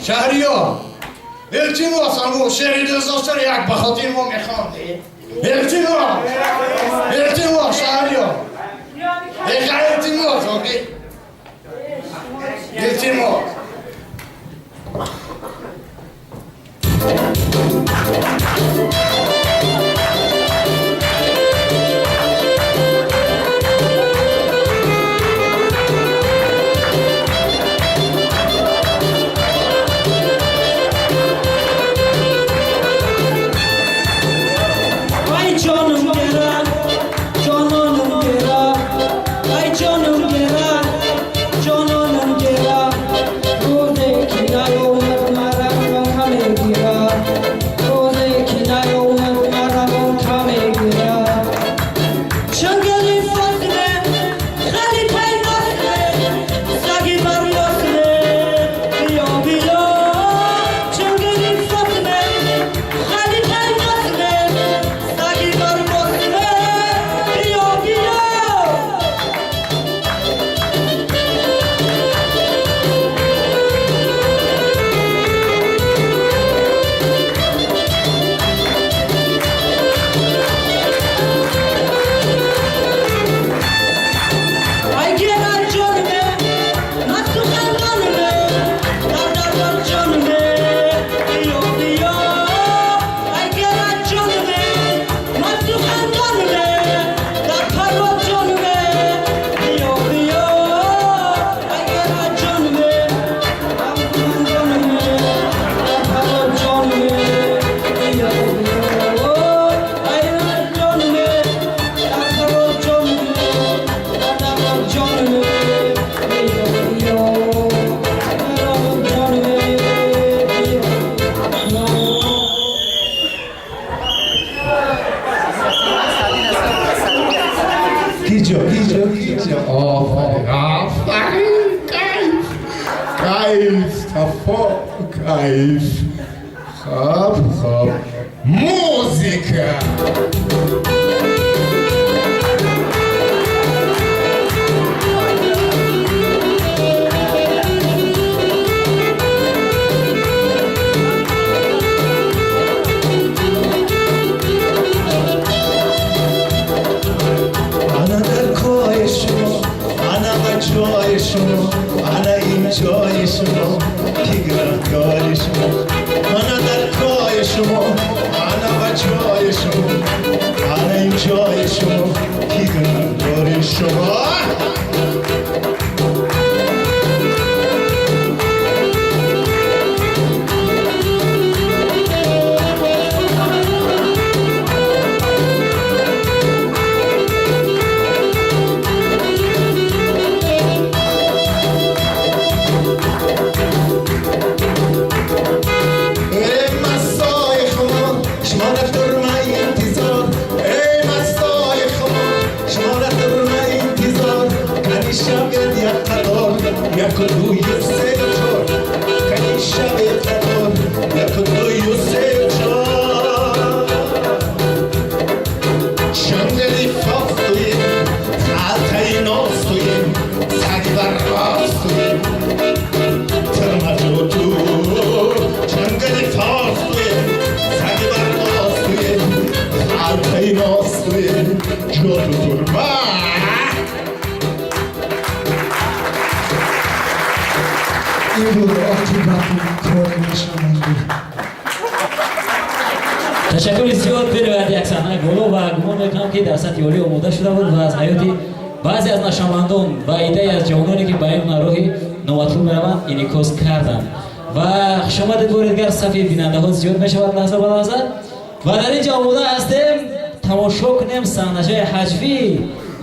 Шаҳриёр, илтимос, ҳамун шеъри дӯстдоштаро як ба хотири мо мехондӣ. Илтимос, илтимос, Шаҳриёр. Илтимос, охи. Илтимос. Ай ҷонум гира, ҷононум гира, ай ҷонум гира, ҷононум гира, рӯзе ки наёмад маравон ҳаме гира, рӯзе ки наёмад маравон ҳаме гира. Чангали Фотиме, халифаи Носре, саги бар Носре, биё биё. Чангали Фотиме, халифаи Носре, саги бар Носре, биё биё. Ай гира ҷонме, масту хандонме, дар дарбор ҷонме, биё биё. Ай гира ҷонме, масту хандонме, дар парвоз ҷонме, биё биё. Ай гира ҷонме, масту хандонме, дар парвоз ҷонме, биё биё. Ай гира ҷонме, дар парвоз ҷонме, дар дарбор ҷонме, биё биё. Дар ҷонме, биё биё. Киҷо, киҷо, киҷо. Офарин, офарин, кайф, кайф, сафо, кайф. Хоб, хоб. Музика! Ана дар кӯи шумо, ана бачаи шумо, ана инҷои шумо, ки гунаҳкори шумо. Ана дар кӯи шумо, ана бачаи шумо, ана инҷои шумо, ки гунаҳкори шумо. Эй мастای хумор, шумо дар турмаи интизор. Эй мастای хумор, шумо дар турмаи интизор. Кани шавед як қатор, яку дую се чор. Кани шавед қатор, яку дую се чор. Чангали фоф туем, халтаи ноз туем, саги бар рост туем. Тырмаҷо ту, чангали фоф туем, саги бар рост туем, халтаи ноз туем, ҷо ту турма. Ин буд оқибати кори нашавандӣ. Ташаккури зиёд. Бениҳоят як саҳнаи боло ва гумон мекунам, ки дар сатҳи олӣ омода шуда буд ва аз ҳаёти баъзе аз нашавандон ва иддае аз ҷавононе, ки ба ин роҳи номатлуб мераванд, инъикос карданд. Ва хушомадед бори дигар. Сафи бинандаҳо зиёд мешавад лаҳза ба лаҳза ва дар ин ҷо омода ҳастем тамошо кунем саҳнаҷои ҳаҷвӣ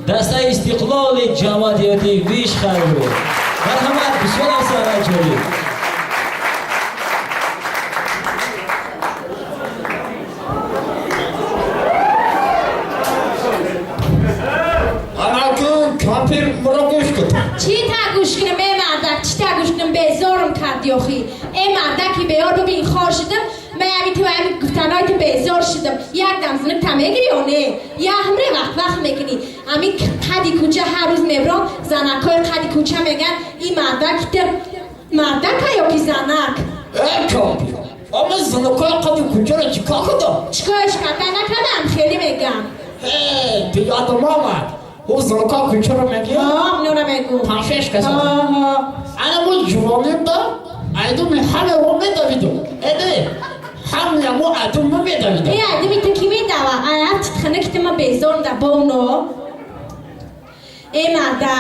дастаи Истиқлоли ҷамоати Вишхару. Марҳамат, бисёрам саҳнаи ҷолиб. Анакун кампир маро гӯш кун. Чӣ та гӯш кунам, э мардак, чӣ та гӯш кунам? Безорам кардӣ охи, э мардаки беёр. Бибин, хор шудам ман, ами ту, ами гуфтанои ту безор шудам. Як дам зинак та мегирӣ ё не? Я ҳамре вақт вақт мекунӣ. Ами қади кӯча ҳар рӯз мебром, занакҳои қади кӯча меган: ин мардак ту мардака ё ки занак? Э кампир, ама занакои қади кӯчаро чӣ кор кардам? Чикорш карда накардам, хеле мегам. Э, биёдам омад. Ӯ занакои кӯчаро мегӯяд? Ҳа, минора мегӯ. Панҷ-шаш каса. Ҳа. Ана мо ҷувонем да, айдуми ҳаме мо медавидум. Эде, ҳаме мо айдум мо медавидум. Э, айдуми ту ки медава? Ая титхана ки ту ма безорм да боно. Э марда,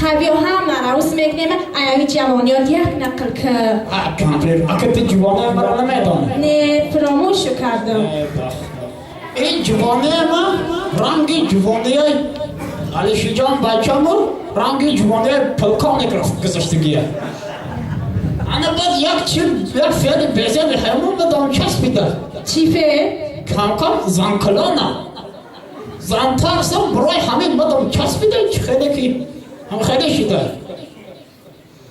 хавиё ҳамаро ус мекунем, аяви ҷавониёт як нақл ки. А, кампир, ака ту ҷувонаи маро намедонӣ. Не, фуромӯшу кардам. Ин ҷувонаи ма ранги ҷувонаи Алишиҷон бачаму ранги ҷувонаи полковник гузаштагия. Ана баъд як чи як феъли безеби ҳаймон бадам часпида. Чӣ феъл? Камкам занкалона. Зантарсам барои ҳамин бадам часпида, чи хеле ки ҳам хеле шида.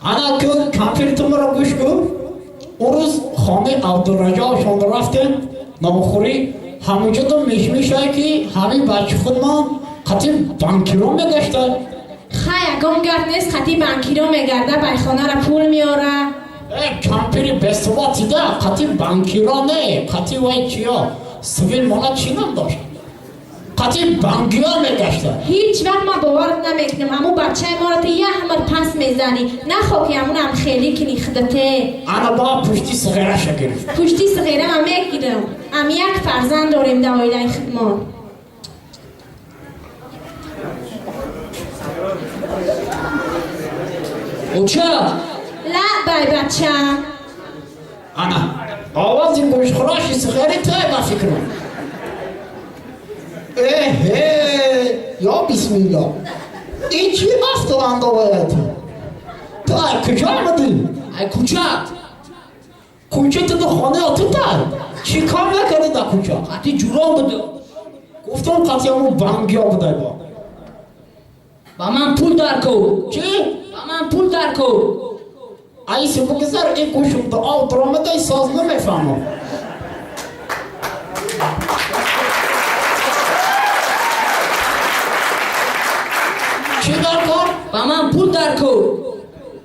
Ана ку кампир ту маро гӯш ку. Он рӯз хонаи Абдураҷабшон рафтем номхӯрӣ, ҳамонҷо ду мишмишае ки ҳамин бачи худмон қати банкиро мегашта. Хай, ягон гап нест, қати банкиро мегарда, байхонара пул меора. Э, кампири бесувод дида, қати банкиро не, қати вай чиё, сивил мона чӣ ном дошт? Қати банкиро мегашта. Ҳеҷ вақт ман боварат намекунам, аммо бачаи моро ту як ҳамар пас мезанӣ. Нахоҳ ки ҳамунам хелӣ кунӣ худате. Ана ба пушти сиғираша гирифт. Пушти сиғира ман мегирам. Ам як фарзанд дорем дар оилаи худмон. Оча! Лабай бача! Ана, овози гӯшхӯроши сиғири туе ба фикрам. Эҳе, ё бисмилло. Ин чӣ афту андоваят? Ту ай куҷо омадӣ? Ай кӯчат. Кӯча ту ду хонаи тутай. Чӣ кор мекардӣ дар кӯча? Қати ҷурон будам. Гуфтам қати ҳамун бангиё будай бо. Ба ман пул даркор. Чӣ? Ба ман пул даркор. Айси бигзар, ин гӯшум ду ов дуромадай соз намефаҳмам. Чӣ даркор? Ба ман пул даркор.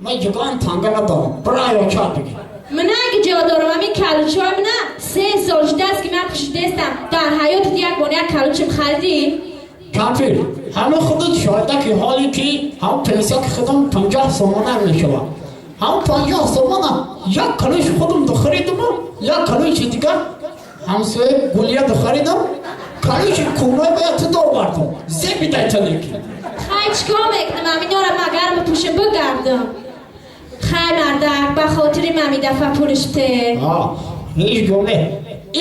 Ман ягон танга надорам. Бира ё чат бигир. Ман аги ҷо дорам, ҳамин калучҳои мана 3 сол шудааст ки ман пӯшидастам. Дар ҳаётат як бор як калучам харидӣ? Кампир, ҳама худат шоҳида ки ҳоле ки ҳам пенсия ки худам 50 сомона мешавад. Ҳам 50 сомона як калуч худам дохаридам, як калучи дигар ҳамсоя гулия дохаридам, калучи кӯмай бояд ту довардам. Зеби дайтанеки. Хай, чикор мекунам? Ҳаминора магар мепӯшам бигардам. Хай мардак, ба хотири ман ин дафъа пулш те. Ҳеҷ гоҳ не.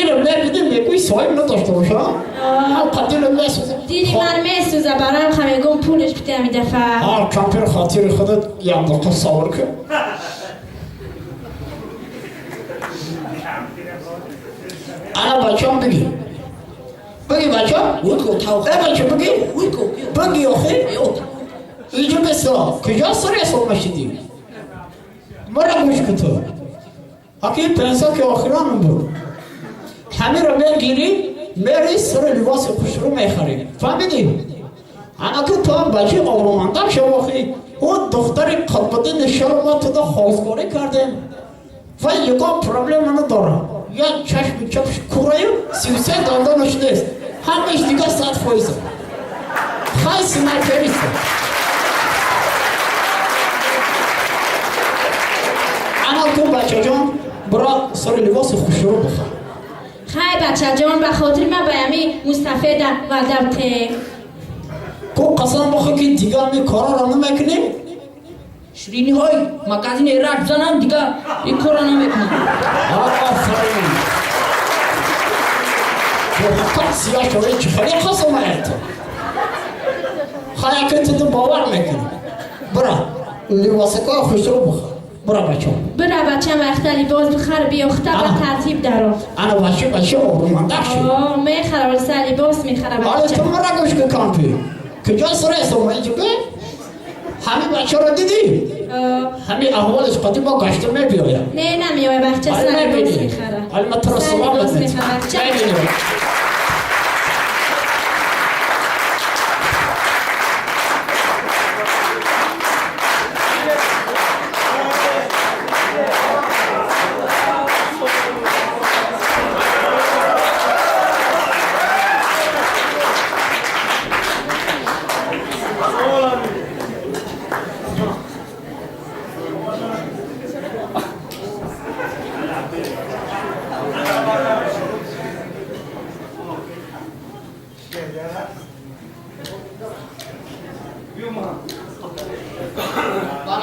Инро мебинем, мегӯй соҳиб надошта боша. Ҳам қадиро месӯза. Дили ман месӯза, барам ха мегӯм пулш бите ҳамин дафъа. Ҳа, кампир хотири худат як дақиқа сабр кун. Ана бачам бигӣ. Бигӣ бачам? Э бача бигӣ? Бигӣ охи? Инҷо бисо, куҷо сари ҳисоб мешидӣ? Мара гӯш кун ту. Аки пенсия ки охиран буд. Ҳамиро мегирӣ, мери сари либоси хушрӯ мехарӣ. Фаҳмидӣ? Ана ки ту ҳам бачаи обрӯмандак шавохӣ. Ӯ духтари Қутбиддини шаро мо туда хостгорӣ кардем. Ва ягон проблема надорад. Як чашми чапш кураю, 33 дандонаш нест. Ҳамааш дигар 100%. Хай снайперист. Ана ту бачаҷон, бира сари либоси хушрӯ бихар. Хай бачаҷон, ба хотири ман ба ҳамин мустафеда ваъда те. Ку қасам бихӯр ки дигар ин корро намекунӣ? Шириниҳои магазини рак занам, дигар ин корро намекунам. Офарин. Ҳақиқат сиёҳ шавӣ, чӣ хеле қасам аят ту. Хай ака ту бовар мекунӣ. Бира либосакои хушрӯ бихар. Бира бачам. Бира бачам, вақта либос бихар, биёхта ба тартиб даро. Ана бача, бача обрӯмандак шуд. О, мехара, вале сар либос мехара Ҳоло бача. ту мара гӯш кун кампир. Куҷо сара ҳисоб мекунӣ? Ҳамин бачаро дидӣ? Ҳамин аҳволаш қадим мо гашта мебиёяд. Не, намеояд бача, Ҳоло сар либос мебинӣ. мехара. Ҳоло ман туро Сар салом либос медиҳам. мехара бача. Мебинӣ.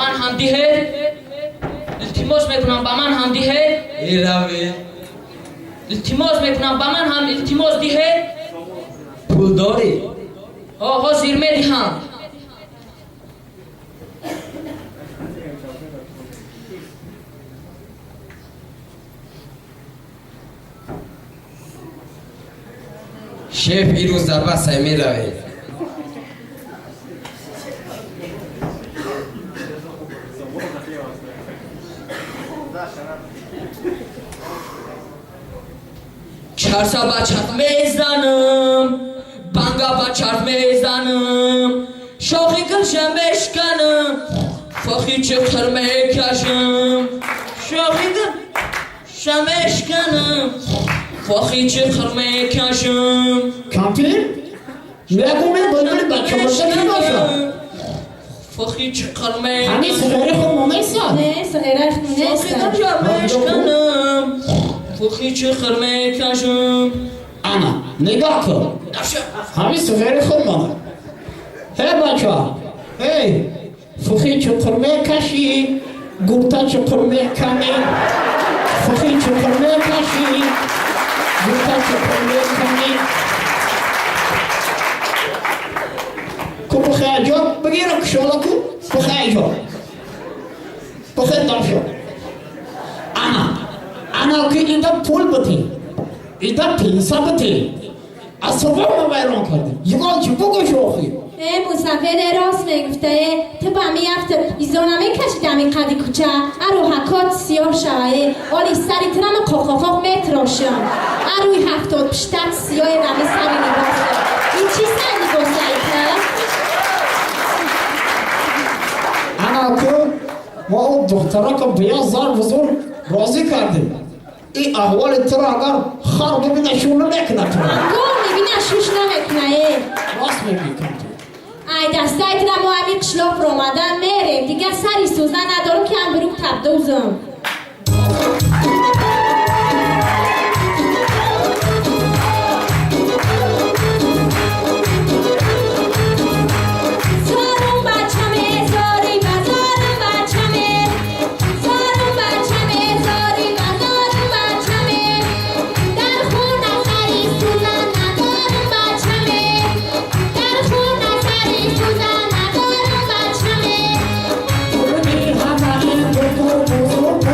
Ман ҳам диҳед. Илтимос мекунам, ба ман ҳам диҳед. Ираве. Илтимос мекунам, ба ман ҳам илтимос диҳед. Пул дорӣ? Ҳо, ҳозир медиҳам. Шеф ирӯз дар басай меравед. Чарса ба чарх мезанам, банга ба чарх мезанам, шохи гулша мешканам, фохи чиқир мекашам, шохи гулша мешканам, фохи чиқир мекашам. Кампир? Мегӯ булбули бачаҳоша ки бошад? Фохи чиқир мекашам. Ҳамин сигари хуб монеста? Не, сигари хуб нест. Шохи гулша мешканам, фохи чиқир мекашам. Ана, нигоҳ кун. Ҳамин сигари хуб монад. Ҳей бачаҳо, ҳей, фухи чуқур мекашӣ, гурта чуқур меканӣ. Фухи чуқур мекашӣ, гурта чуқур меканӣ. Ку бухайҷон, бигира кушола ку, бухайҷон. Бухай доршо. Ана, ана ки инда пул битӣ, инда пинса битӣ. Аз субҳ вайрон кардӣ. Ягон чӣ бугӯ шохӣ. Э, мусафир рост мегуфта, э, ту ба меафт изо намекашид ҳамин қади кӯча, ару ҳакот сиёҳ шава, э, оли сари тирама қоқоқоқ метрошам. Аруи 70 пиштак сиёҳе нами сари либоса. Ин чӣ сар либосаи ту? Ана ку мо ӯ духтарака бия зар бузург розӣ кардем. Ин аҳволи туро агар хар бибина, шу намекунад туро. Гов мебина, шуш намекуна, э. Рост мегӯӣ, кампир. Ай дастаи тира мо ҳамин қишлоқ ромадан мерем. Дигар сари сӯзан надорам ки ҳам бирук табдӯзам. Зорум бачаме, зори базорум бачаме, зорум бачаме, зори базорум бачаме, дар хона сари сӯзан надорум бачаме, дар хона сари сӯзан надорум бачаме. Пули ҳама ин бузург бузург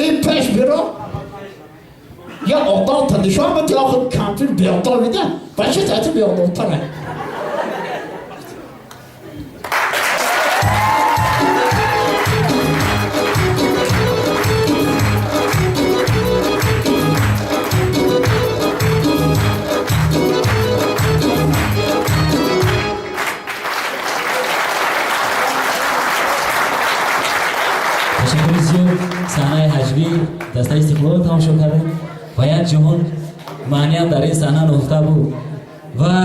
Ин пеш биро я одам та нишон бите, охир кампир беодам ида, бача тати беодамтара. Ташаккури зиёд. Саҳнаи ҳаҷвӣ дастаи Истиқлолро тамошо кардем ва як ҷаҳон маъниам дар ин саҳна нуҳуфта буд. Ва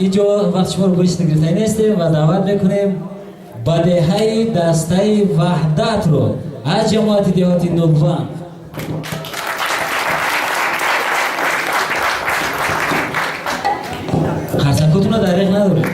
ин ҷо вақт шуморо гӯшт гирифтанӣ нестем ва даъват мекунем ба деҳаи дастаи Ваҳдатро аз ҷамоати деҳоти Нулванд. Қарсакотонро дареғ надорем.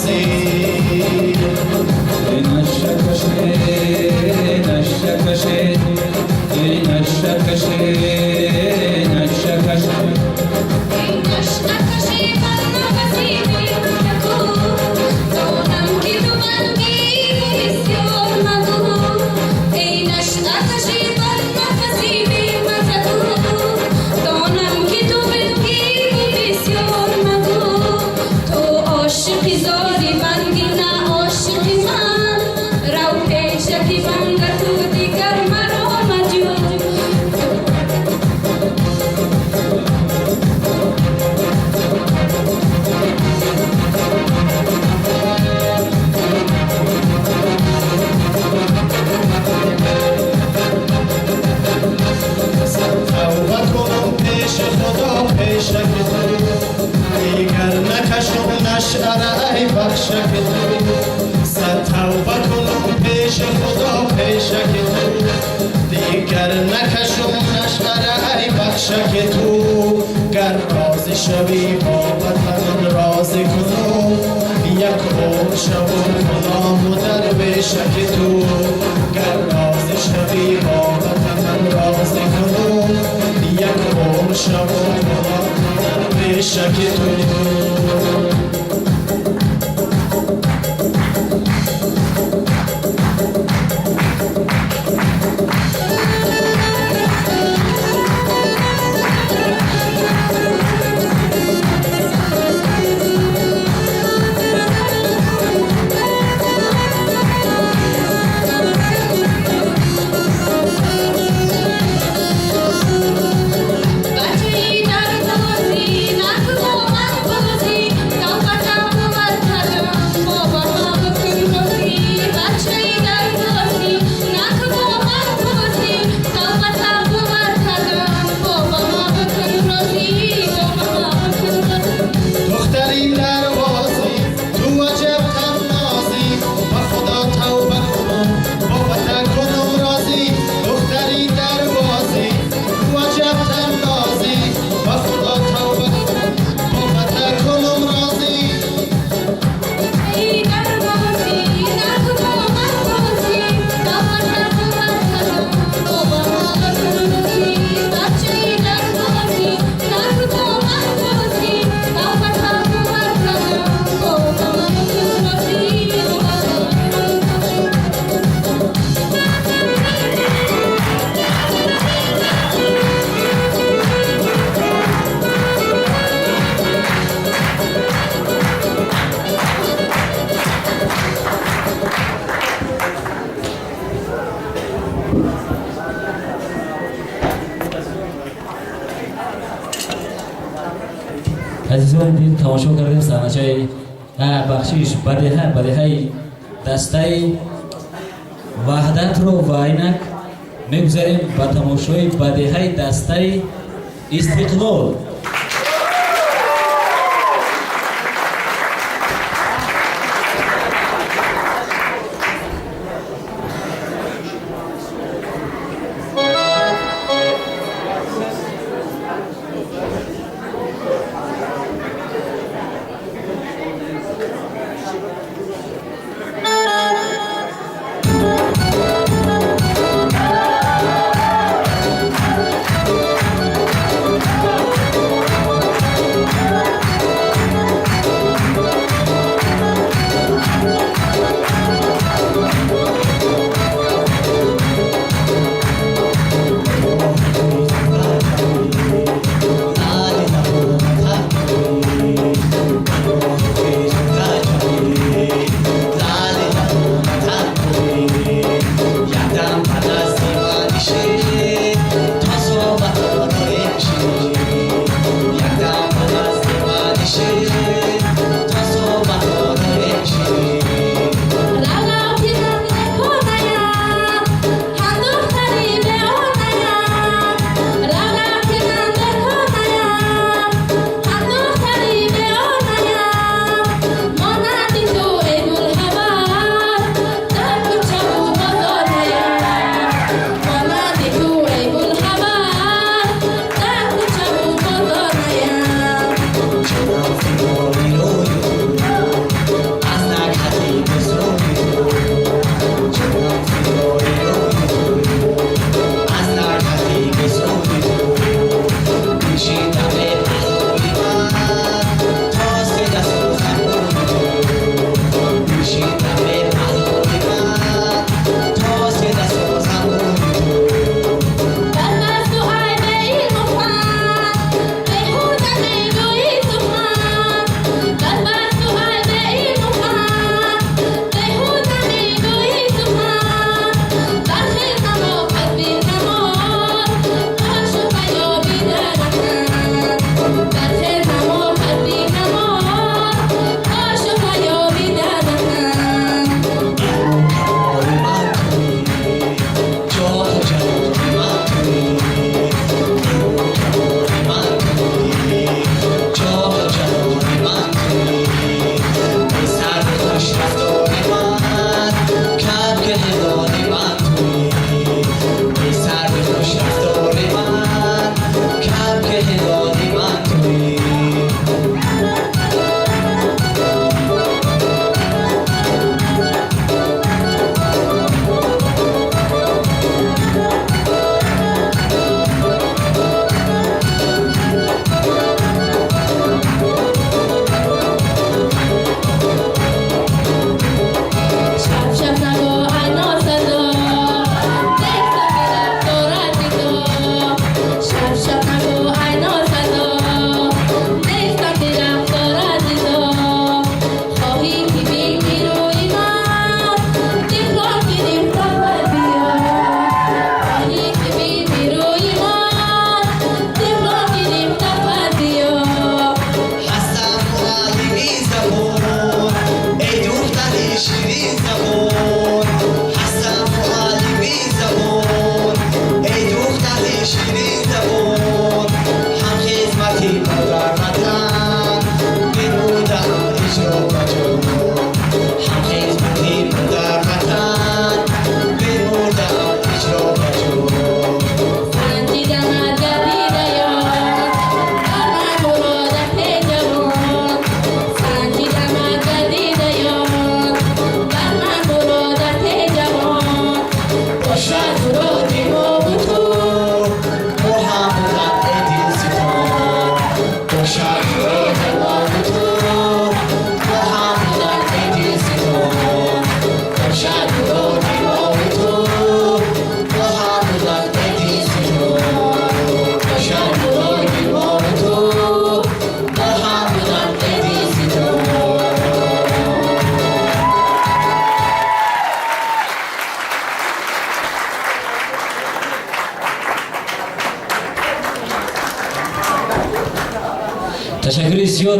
راضی. بخشک تو صد توبه کنم پیش خدا پیشک تو، دیگر نکشم نشعره ای بخشک تو. گر راضی شوی بابت من راضی کنم، یک عمر شوم غلام و درویشک تو. گر راضی شوی بابت من راضی کنم، یک عمر شوم غلام و درویشک تو. Азизон дил, тамошо кардем саҳначаи бахшиш бадеҳаи дастаи Ваҳдатро ва инак мегузарем ба тамошои бадеҳаи дастаи Истиқлол. Oh,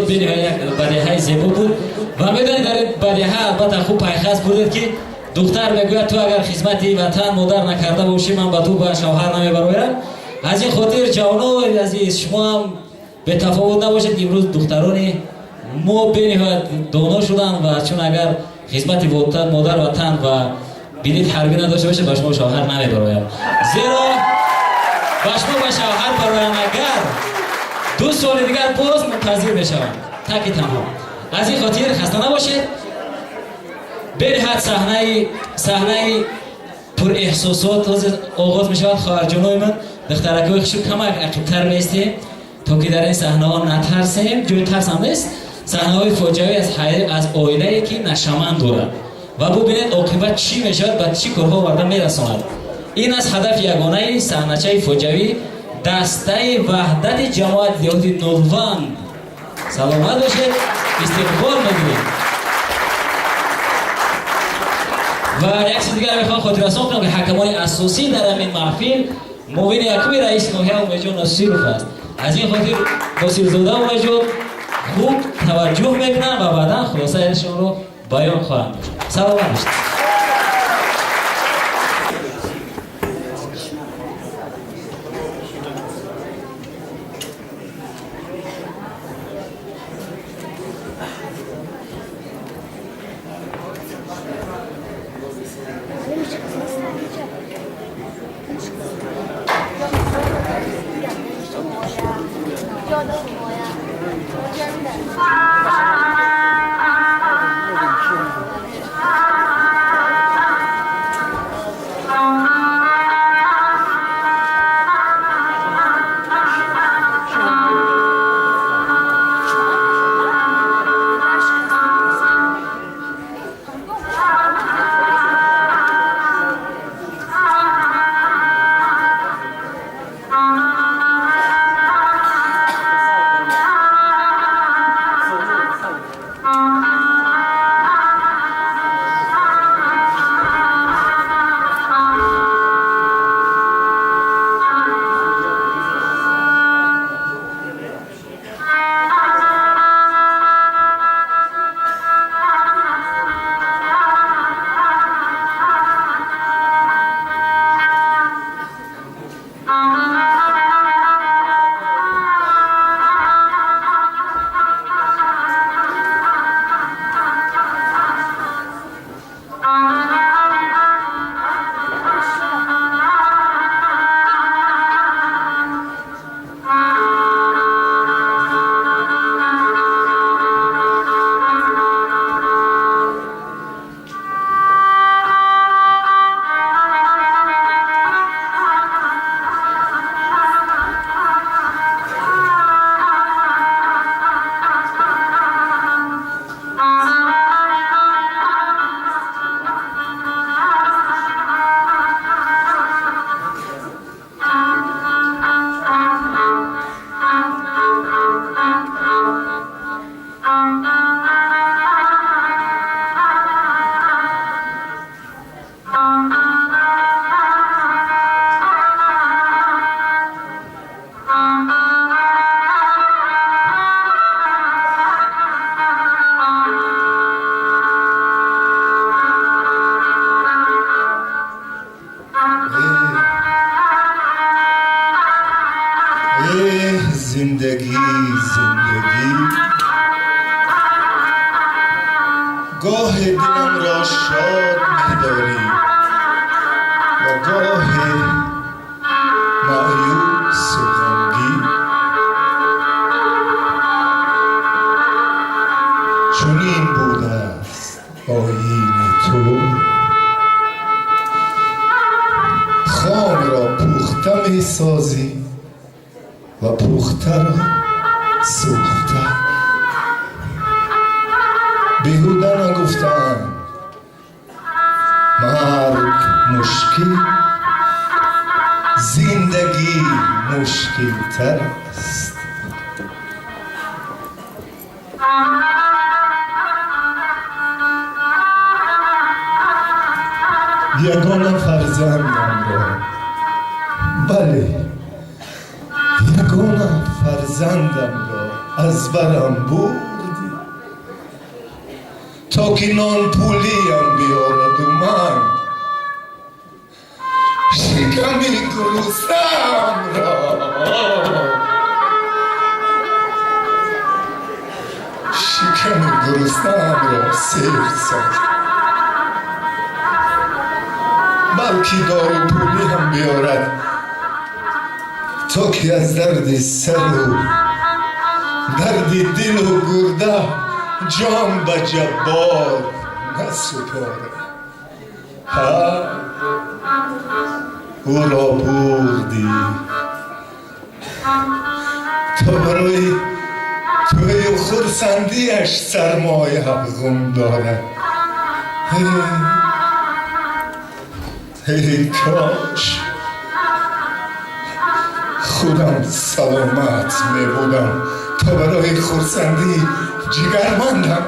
Бениҳоят як бадеҳаи зебо буд ва медонед, дар ин бадеҳа албатта хуб пайхас бурдед, ки духтар мегӯяд: ту агар хизмати ватан модар накарда бошӣ, ман ба ту ба шавҳар намебароям. Аз ин хотир, ҷавонои азиз, шумо ҳам бетафовут набошед. Имрӯз духтарони мо бениҳоят доно шуданд ва чун агар хизмати модар ватан ва билет ҳарбӣ надошта бошед, ба шумо шавҳар намебароям. Зеро ба шумо ба шавҳар бароям агар, 2 соли дигар боз мунтазир мешавам таки танҳо. Аз ин хотир хаста набошед. Бениҳоят саҳнаи пурэҳсосот ҳозир оғоз мешавад. Хоҳарҷонои ман, духтаракҳои хушрӯ, камак ақибтар меистем, то ки дар ин саҳнаҳо натарсем. Ҷои тарсам нест. Саҳнаҳои фоҷиавӣ аз оилае ки нашаманд дорад ва бубинед, оқибат чӣ мешавад, ба чӣ корҳо оварда мерасонад. Ин аст ҳадафи ягонаи саҳначаи фоҷиавӣ дастаи ваҳдати ҷамоат деҳоти Нулванд. Саломат бошед, истиқбол мегирем. Ва як чиз дигар мехоҳам хотиррасон кунам, ки ҳакамони асосӣ дар ҳамин маҳфил муовини якуми раиси ноҳия Умедҷон Носиров аст. Аз ин хотир Носирзода Умедҷон хуб таваҷҷӯҳ мекунанд ва баъдан хулосаашонро баён хоҳанд дошт. Саломат бошед. زندگی زندگی، گاه دلم را شاد می‌داری و گاه مایوس و غمگین. چنین بوده است آیین تو، خام را پخته می‌سازی و پخته را سوخته. بیهوده نگفتند مرگ مشکل، زندگی مشکل تر است. یگانه فرزندم را، بله یگانه فرزندم را از برم بردی تا که نان پولیم بیارد و من شکمی گرسنه‌ام را شکم گرسنه‌ام را سیر ساخت. بلکه دارو پولی هم بیارد تا که از درد سر و درد دل و گرده جان به جبار نسپارد. ها او را بردی تا برای توی خرسندیش سرمایه غم دارد. ای کاش خودم سلامت می بودم تا برای خرسندی جگرمندم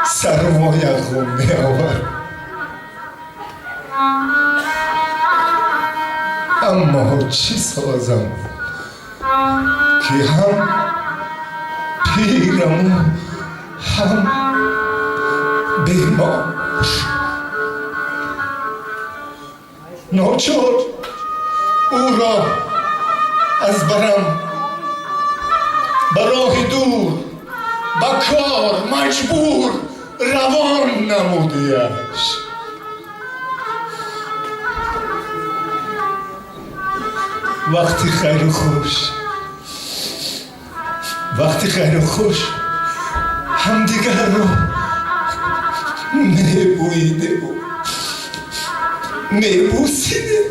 سرمایه غم می آورد. اما چی سازم که هم پیرم و هم بیمار. ناچار او را از برم به راه دور به کار مجبور روان نمودیش. وقتی خیر و خوش، وقتی خیر و خوش همدیگر رو میبویده و میبوسیده،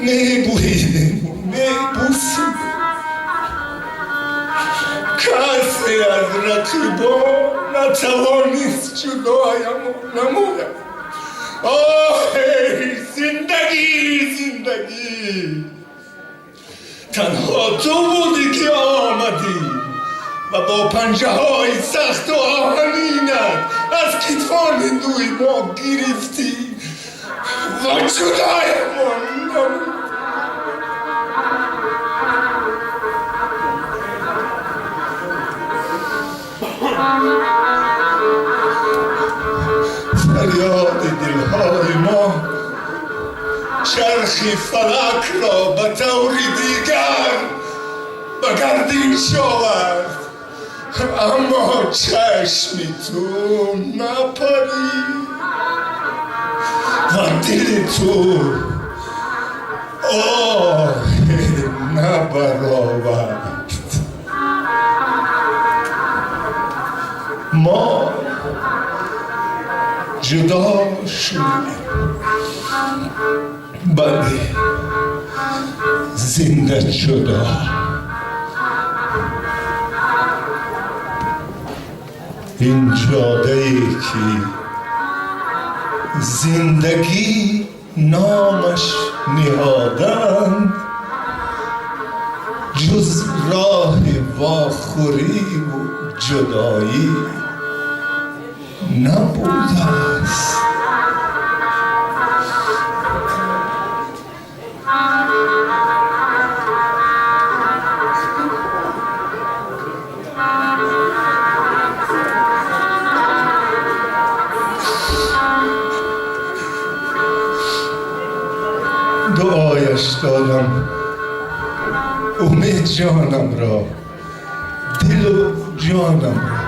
میبویده و میبوسیده. کسی از رقیبان نتوانست جدایم نماید. آه زندگی، زندگی، تنها تو بودی که آمدی و با پنجه های سخت و آهنینت از کتفان دوی ما گرفتی و جدایمان نمودی. فریاد دلهای ما چرخ فلک را به طور دیگر به گردش آورد، اما چشم تو نپرید و دل تو آه نبرآورد. ما جدا شدیم، بله زنده جدا. این جاده‌ای که زندگی نامش نهادند جز راه واخوری و جدایی نبوده است. دعایش دادم امید جانم را، دل و جانم را،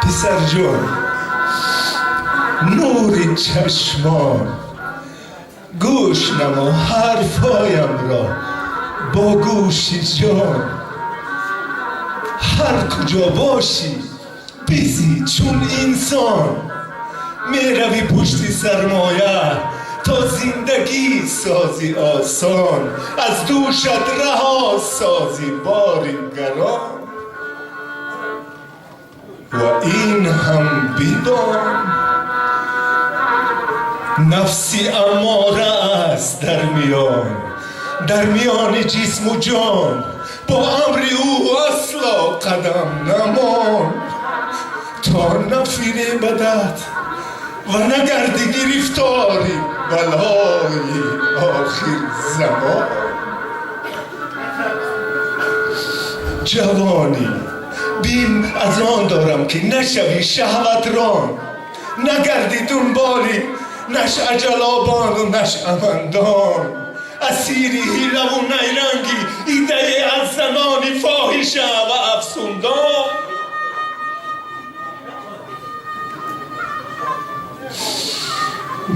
پسر جان، نور چشمان، گوش نما حرفایم را با گوش جان. هر کجا باشی بیزی چون انسان، میروی پشت سرمایه تا زندگی سازی آسان، از دوشت رها سازی باری گران. و این هم بدان نفسی اماره است در میان، در میان جسم و جان، با امر او اصلا قدم نمان. تا نفریبدت و نگردی گرفتاری بلای آخر زمان. Ҷавонӣ, бим аз он дорам, ки нашавӣ шаҳватрон, нагардӣ дунболи нашъаҷалобону нашъамандон, асири ҳилаву найранги идае аз занони фоҳиша ва афсундон.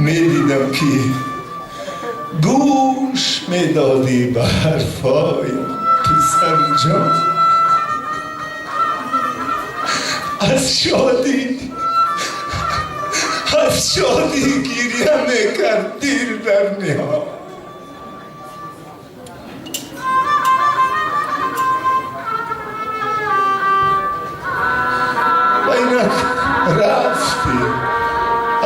Медидам, ки гӯш медодӣ ба ҳарфоям, писарҷон, аз шодӣ гиря мекард дил дар ниҳон. Ва инак рафтӣ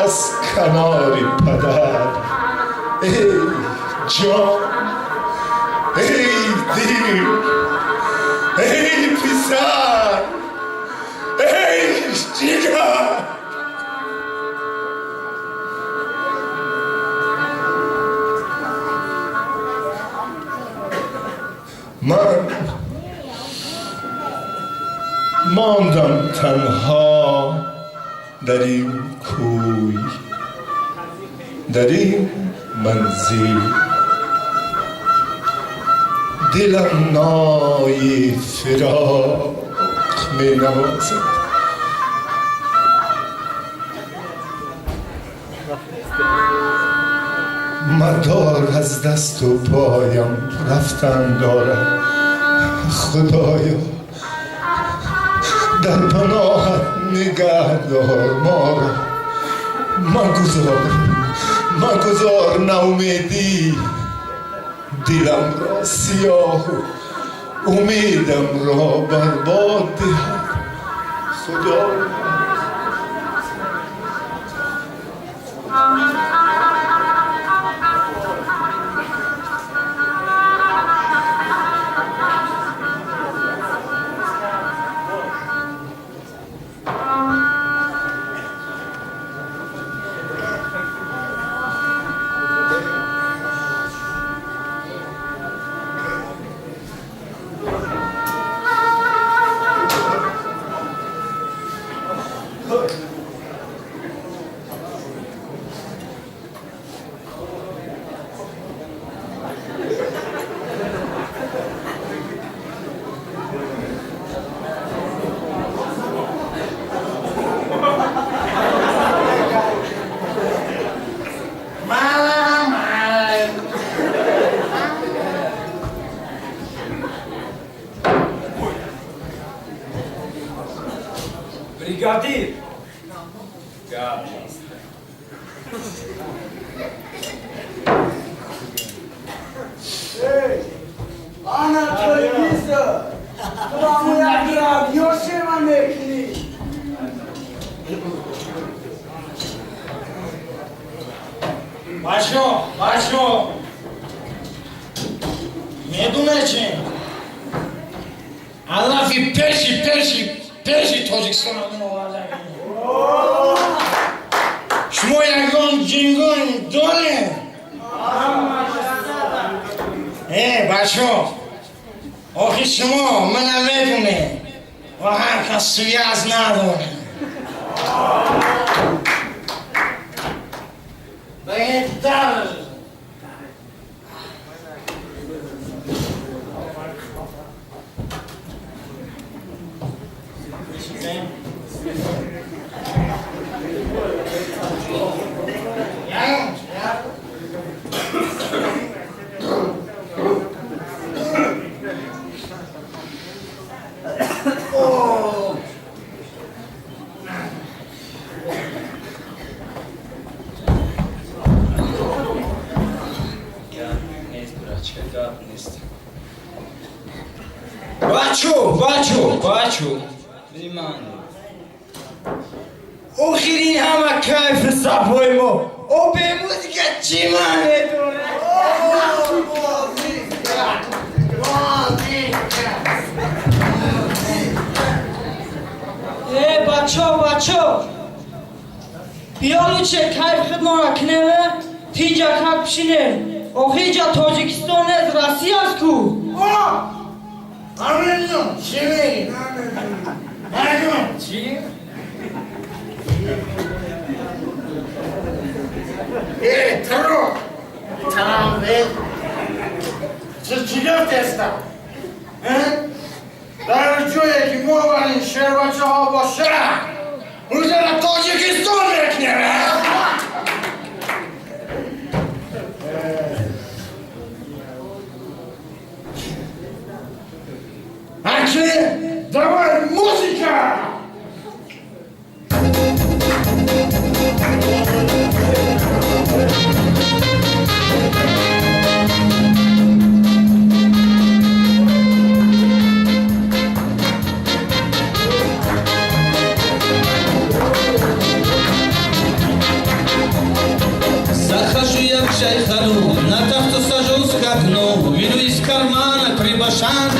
аз канори падар. Эй ҷон, эй дил, эй писар, эй ҷигар! Ман мондам танҳо дар ин кӯй, дар ин манзил. Дилам нои фироқ менавозад. Мадор аз дасту поям рафтан дорад. Худоё, дар паноҳат нигаҳ дор моро. Магузор, магузор наумедӣ диламро сиёҳу умедамро барбод диҳад, Худо. Бригадир! Гап нест. Эй, ана телевизор! Ту ҳамун як радио шева мекунӣ? Бачо, бачо! Медонед чи? Алафи пеши Тоҷикистон оварда. Шумо ягон ҷингон доред? Э, бачо, охи шумо мана медонед ва ҳар кас связь надорад. Беҳтар. Гап нест, братча, гап нест. Бачо, бачо, бачо! Внимание. Охирин ҳама кайфи сафои мо. О, бе музыка чӣ маъне дорад? Музыка! Музыка! Э, бачо, бачо! Биё лучше кайф худмонро кунем, тинҷа как пишинем. Охи иҷа Тоҷикистон нест, Россия аст ку. Намедонам, чӣ мегӣ? Намедонам. Чӣ? Э, тро! Тамбел! Чӣ гуфтеста? Дар ҷое ки мо валин шербачаҳо бошад, ӯзара Тоҷикистон мекунем! Аки, давай музыка! Захожу я в чайхану, на тахту сажусь к окну, вину из кармана 3 башан.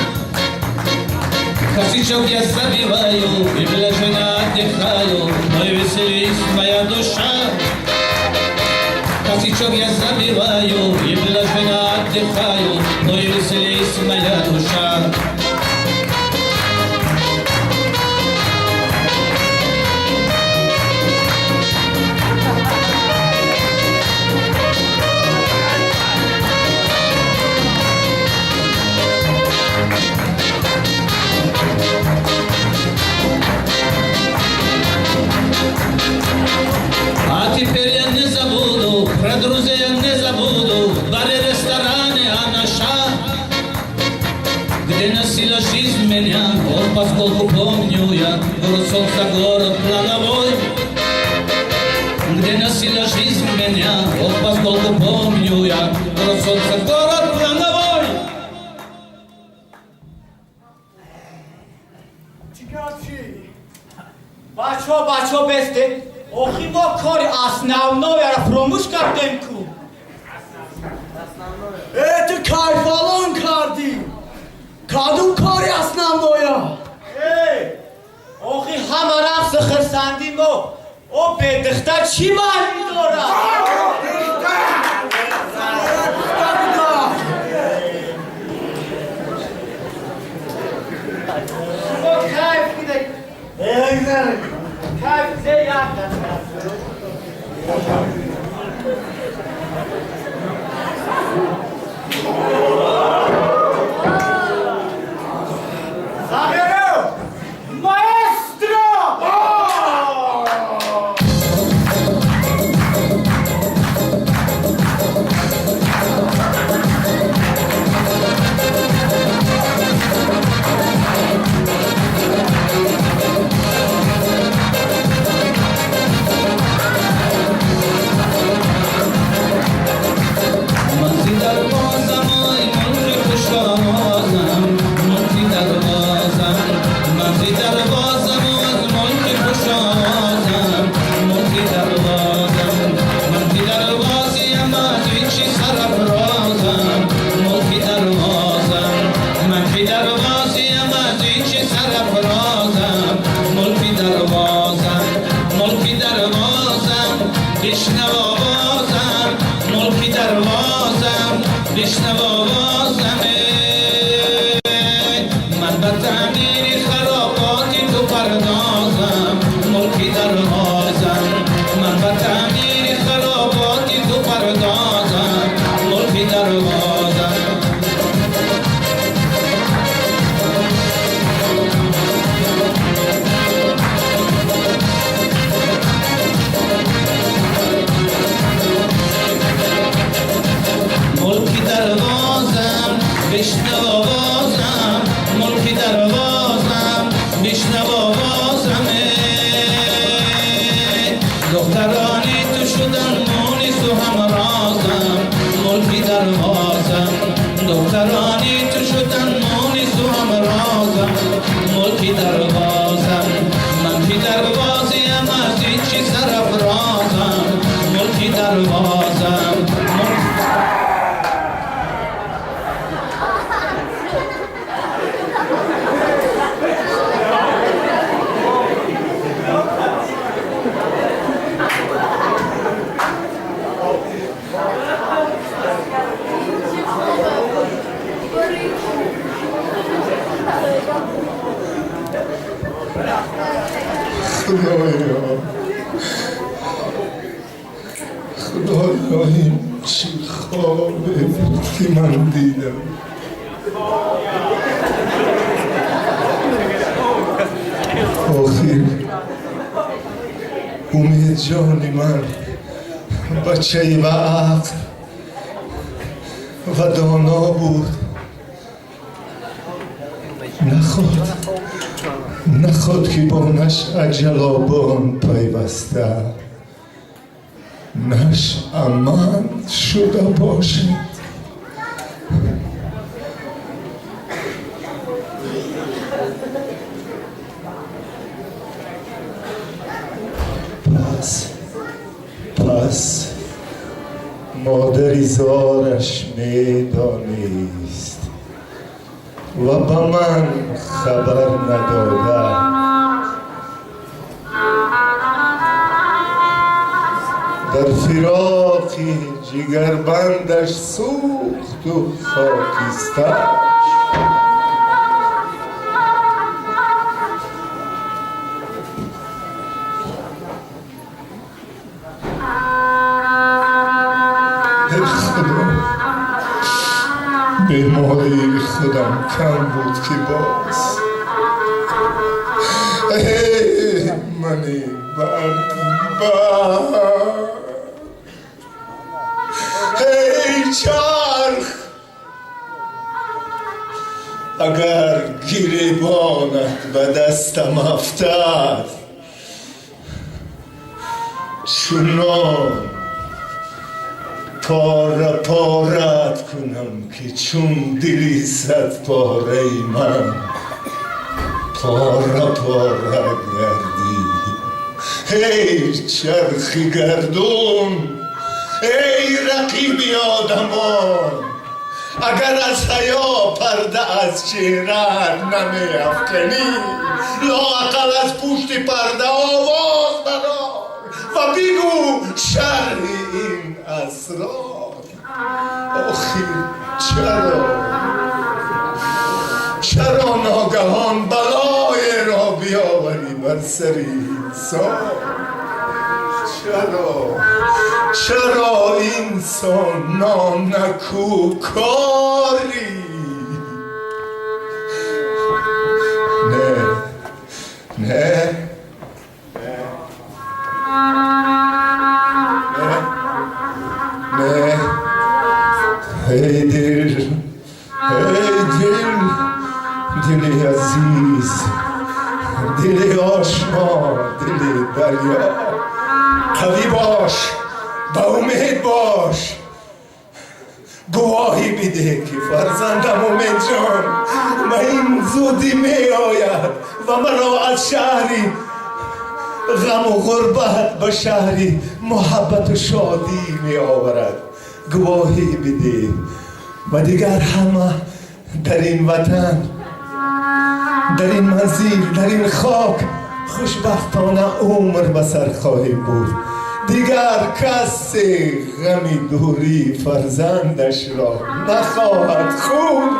Косячок я забиваю и блаженно отдыхаю, но и веселись моя душа. Косячок я забиваю и блаженно отдыхаю, но и веселись моя душа. А теперь я не забуду, про друзей я не забуду, в баре, ресторане Анаша, где носила жизнь меня, вот поскольку помню я, город солнца, город плановой. Где носила жизнь меня, вот поскольку помню я, город солнца, город плановой. Чӣ гап чӣ? Бачаҳо, бачаҳо, бесте. Охи мо кори основной ро фуромӯш кардем ку. Э, ту кайфалон кардӣ. Кадом кори основной я? Э, охи ҳама рақси хирсандӣ мо о бедухтар чӣ маънӣ дорад? Духтар буда. Шумо кайф кунед. Кайф зе як Сағиро! Маэстро! من зи дарвозам, ой, мулки хушовозам, мулки дарвозам, ман зи дарвозам, ой, мулки хушовозам, мулки дарвозам, ман зи дарвозиям, аз ичи сарафрозам, мулки дарвозам, ман зи дарвозиям, аз ичи сарафрозам, мулки дарвозам, мулки дарвозам, бишнав овозам, мулки дарвозам, бишнав овозам. Ман ба таъмири хароботи ту пардозам, мулки дарвозам, ман ба таъмири хароботи ту пардозам, мулки дарвозам. Мулки дарвозам, бишнав овозам, мулки дарвозам, бишнав овозам. Духтарони ту шудан мунису ҳамрозам, мулки дарвозам, духтарони ту шудан мунису ҳамрозам, мулки дарвозам, ман ки дарвозиям, аз ичи сарафрозам, мулки дарвозам. Худоё, Худоё, ин чӣ хобе буд ки ман дидам? Охир Умед ҷони ман бачаи ба ақл ва доно буд. Наход ки бо нашъа ҷалобон пайваста нашъаманд шуда бошад. Пас модари зораш медонист ва ба ман хабар надода. Дар фироқи ҷигарбандаш сӯхту хокисташ. Эй Худо, бемории худам кам буд ки боз. Эй мани бадбахт, эй чарх, агар гиребонат ба дастам афтад, чунон пора порат кунам ки чун дили садпораи ман пора пора гардӣ. Эй чархи гардун, эй рақиби одамон, агар аз ҳаё парда аз чеҳраат намеафканӣ, лоақал аз пушти парда овоз барор ва бигӯ шарҳи ин асрор. Охир чаро ногаҳон балоеро биёварӣ бар сари инсон? Чаро инсон нонакӯкорӣ? Не, не, не, эй дил, эй дил, дили азиз, дили ошно, дили дарё, қавӣ бош, ба умед бош, гувоҳӣ бидеҳ ки фарзандам Умедҷон ба ин зудӣ меояд ва маро аз шаҳри ғаму ғурбат ба шаҳри муҳаббату шодӣ меоварад. Гувоҳӣ бидеҳ ва дигар ҳама дар ин ватан, дар ин манзил, дар ин хок хушбахтона умр ба сар хоҳем бурд. Дигар касе ғами дурии фарзандашро нахоҳад хӯрд.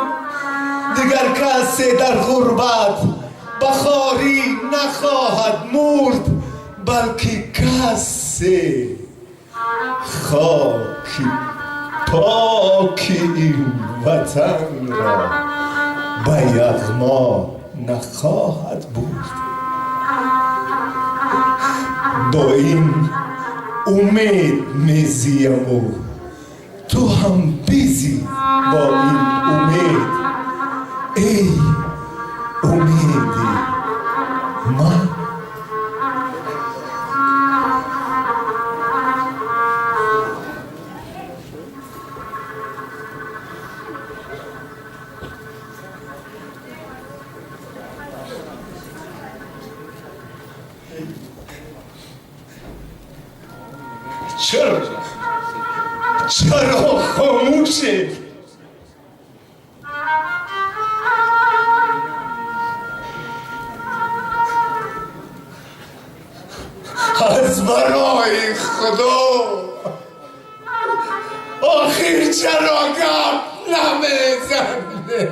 Дигар касе дар ғурбат ба хорӣ нахоҳад мурд, балки касе хоки поки ин ватанро ба яғмо нахоҳад бурд. Бо ин умед мезияму ту ҳам бизӣ бо ин умед, эй умеди ман. Чаро хомӯшед? Аз барои Худо охир чаро гап намезанед?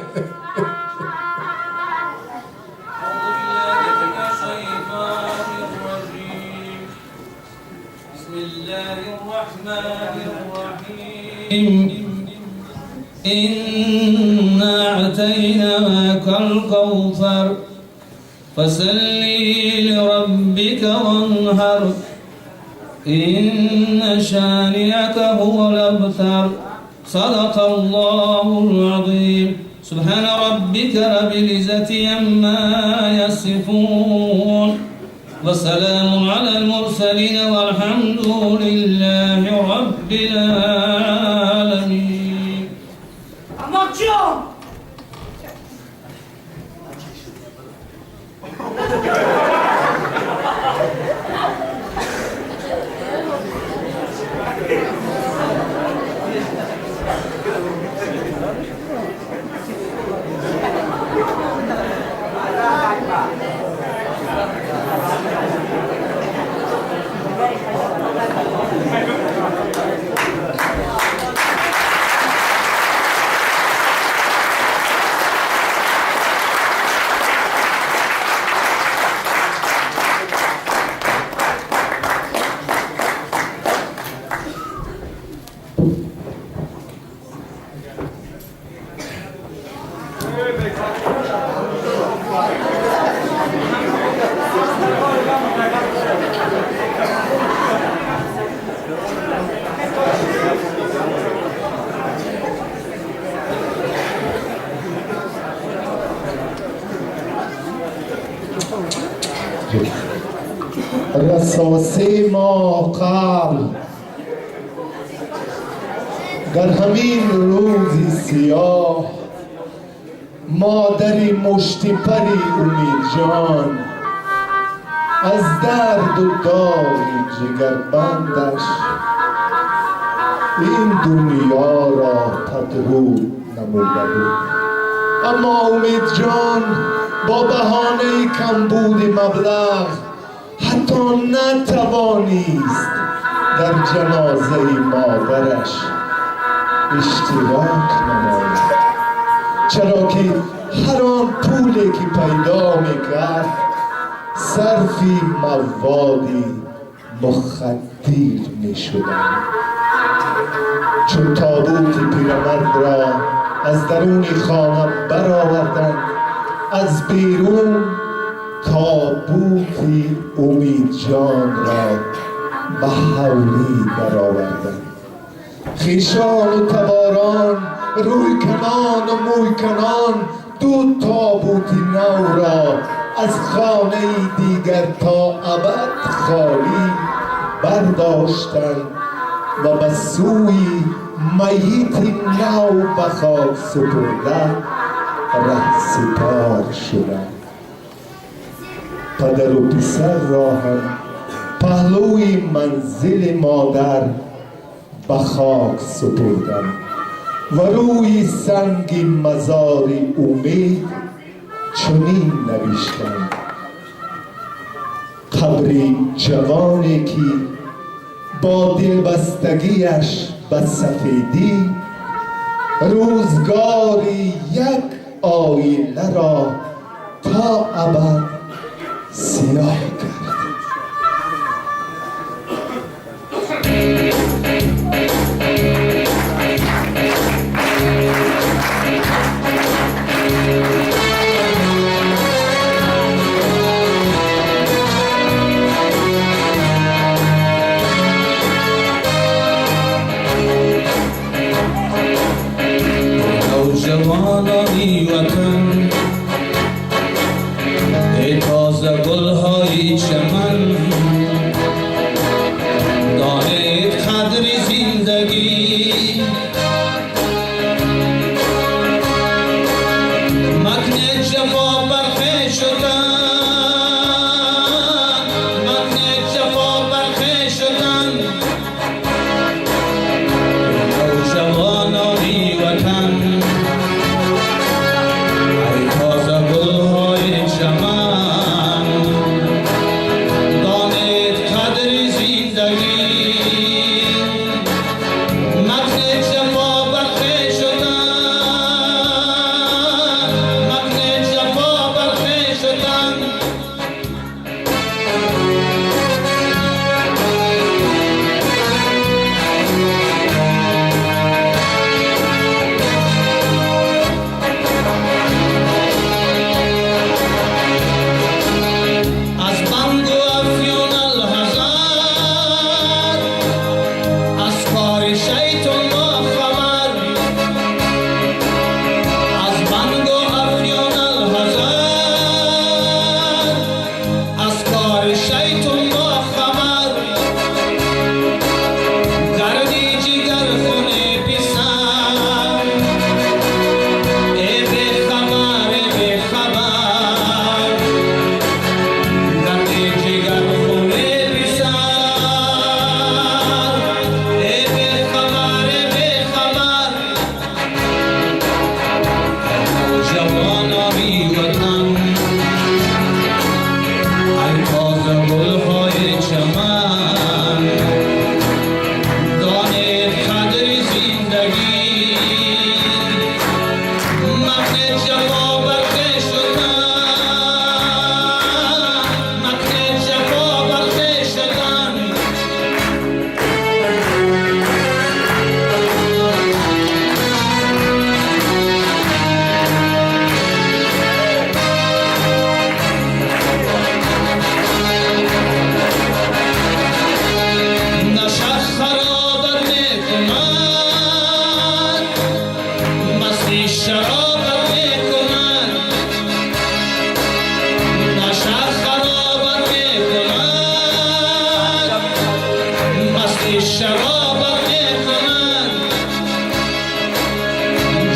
إنا أعطيناك الكوثر فصل لربك وانحر إن شانئك هو الأبتر. صدق الله العظيم. سبحان ربك رب العزة عما يصفون وسلام على المرسلين والحمد لله رب العالمين. Амакҷон! رسا 3 ماه قبل در همین روزی سیاه مادری مشتی پری امید جان از درد و داغ جگربندش این دنیا را پدرو نموده بود. اما امید جان با بهانه کمبود مبلغ حتی نتوانست در جنازه مادرش اشتراک نماید، چرا که هر آن پولی که پیدا میکرد صرف مواد مخدر میشدند. چون تابوت پیرمرد را از درون خانه برآوردند، از بیرون تابوت امید جان را به حولی درآوردند. خویشان و تباران روی کنان و موی کنان دو تابوت نو را از خانه دیگر تا ابد خالی برداشتند و به سوی میت نو به خاک سپرده رهسپار شدند. پدر و پسر را هم پهلوی منزل مادر به خاک سپردند و روی سنگ مزار امید چنین نوشتند: قبر جوانی که با دلبستگیش به سفیدی روزگاری یک آینه را تا ابد سیاه کرد. نوجوانانی وطن، ای تازه گلهای چمن، دانید قدر زندگی، مکنه جفا برخی شدن، مکنه جفا برخی شدن، نوجوانانی وطن، ای تازه گلهای چمن، تازه گلهای چمن، دانید قدر زندگی، مکن جفا بر خویش و تن، مکن جفا بر خویش و تن. نشه خرابت میکند، مستی شرابت میکند، نشه خرابت میکند، مستی شرابت میکند،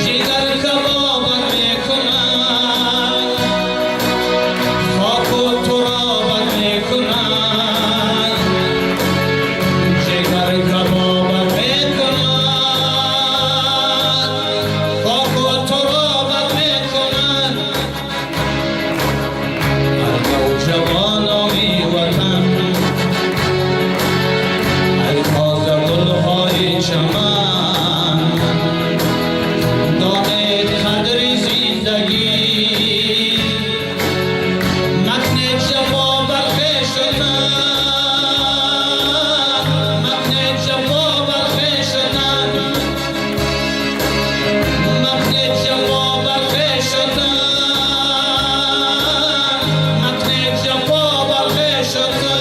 جگر کبابت میکند، خاک و ترابت میکند، جگر کبابت میکند، خاک و ترابت میکند. ای نوجوانان وطن، ای تازه گلهای چمن، دانید قدر زندگی، مکنید جفا بر خویش و تن، مکنید جفا بر خویش و تن، مکنید جفا بر خویش و تن، مکنید جفا بر خویش و تن.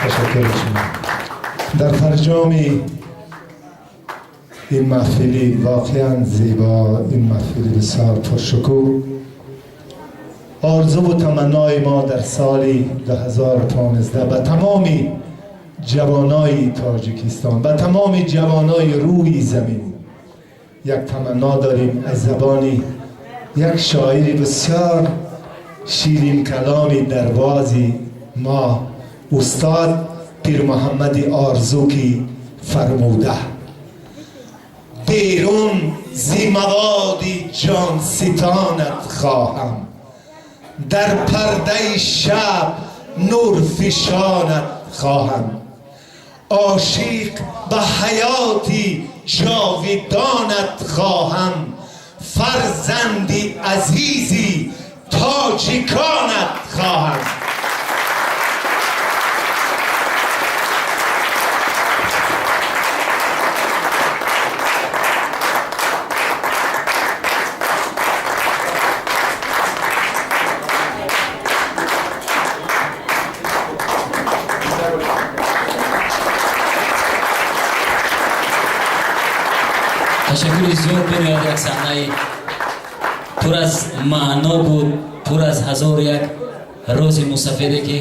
Ташаккур шумо. Дар фарҷоми ин маҳфили воқеан зебо, ин маҳфили бисёр пуршукӯҳ, орзуву таманнои мо дар соли 2015 ба тамоми ҷавонои Тоҷикистон, ба тамоми ҷавонои рӯи замин як таманно дорем аз забони як шоири бисёр ширинкаломи дарвози мо, устод Пирмуҳаммади Орзу, ки фармуда: берун зи маводи ҷонситонат хоҳам, дар пардаи шаб нурфишонат хоҳам, ошиқ ба ҳаёти ҷовидонат хоҳам, фарзанди азизи тоҷиконат хоҳам. Ташаккури зиёд. Бениҳоят як саҳнаи пур аз маъно буд, пур аз ҳазору як рози мусафеде, ки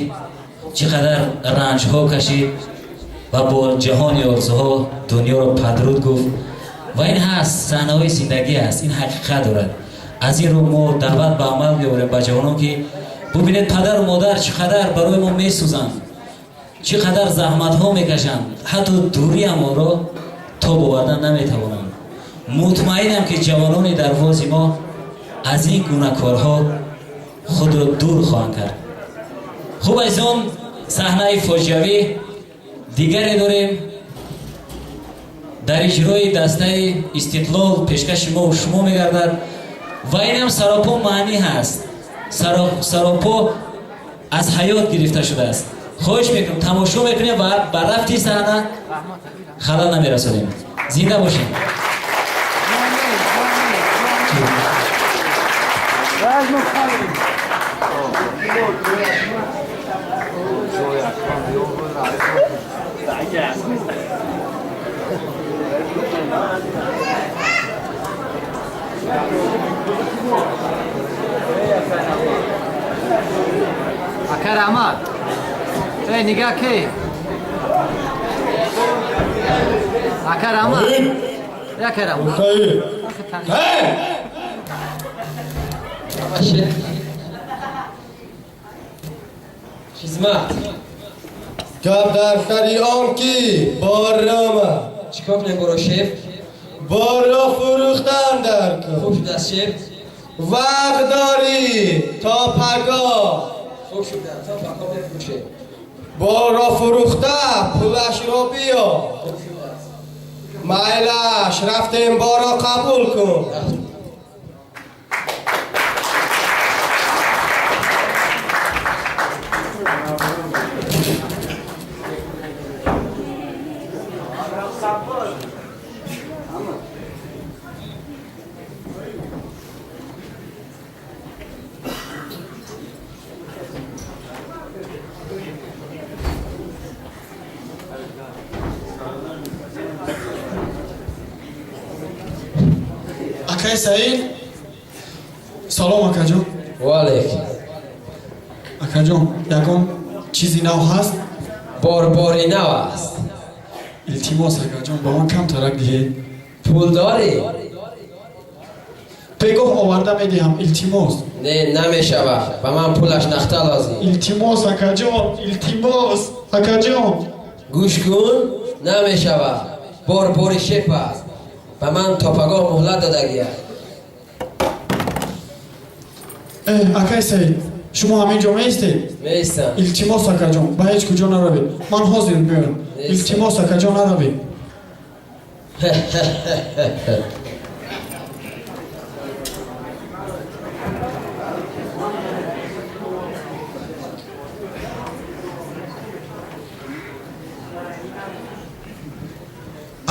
чӣ қадар ранҷҳо кашид ва бо ҷаҳони орзуҳо дунёро падруд гуфт. Ва ин ҳаст саҳнаҳои зиндагӣ аст, ин ҳақиқат дорад. Аз ин рӯ мо даъват ба амал меорем ба ҷавонон, ки бубинед, падару модар чӣ қадар барои мо месӯзанд, чӣ қадар заҳматҳо мекашанд, ҳатто дуриамонро тоб овардан наметавонанд. Мутмаинам, ки ҷавонони дарвози мо аз ин гуна корҳо худро дур хоҳанд кард. Хуб, азизон, саҳнаи фоҷиавӣ дигаре дорем дар иҷрои дастаи Истиқлол пешкаши мо шумо мегардад ва инам саропо маънӣ ҳаст, саропо аз ҳаёт гирифта шудааст. Хоҳиш мекунам, тамошо мекунем ва ба рафти саҳна халал намерасонем. Зинда бошем. Ака, раҳмат. Эй, нигаҳ ки, ака, раҳмат, яка, раҳмат. Хизмат. Гап дар сари он ки бор омад. Чикор кунем боро, шеф? Борро фурӯхтан дар кор. Хуб шудааст, шеф. Вақт дорӣ то пагоҳ. Хуб шудааст, то пагоҳ мефурӯшем. Борро фурӯхта пулашро биёр. Майлаш, рафтем, борро қабул кун. Акай Саид, салом, акаҷон. Ваалейк. Акаҷон, ягон чизи нав ҳаст? Борбори нав аст. Илтимос, акаҷон, ба ман камтарак диҳед. Пул дорӣ? Бегоҳ оварда медиҳам, илтимос. Не, намешавад, ба ман пулаш нақда лозим. Илтимос, акаҷон, илтимос, акаҷон. Гӯш кун, намешавад, бор бори шеф аст, ба ман то пагоҳ муҳлат додагиаст. Акай Саид, шумо ҳамин ҷо меистед? Меистам. Илтимос, акаҷон, ба ҳеҷ куҷо наравед, ман ҳозир меоям. Илтимос, акаҷон, наравед.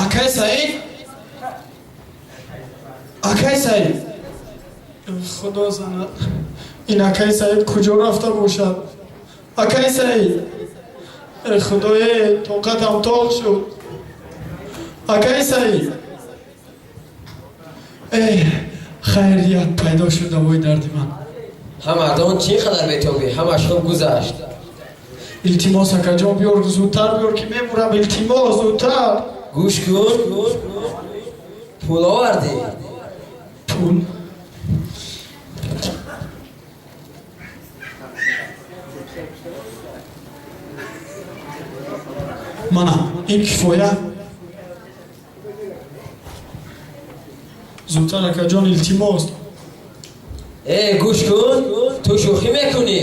Акай Саид, акай Саид, худо занад, ин акай Саид куҷо рафта бошад? Акай Саид, худое, тоқатам тоқ шуд. Акай Саид, хайрият, пайдо шуд давои дарди ман. Ҳа, мардон, чӣ қадар бетобӣ? Ҳамаш хуб гузашт. Илтимос, акаҷон, биёр, зудтар биёр, ки мемурам, илтимос, зудтар. Гӯш кун, пул овардӣ? Пул? Мана ин кифоя. Зудтар, акаҷон, илтимос. Э, гӯш кун, ту шӯхӣ мекунӣ,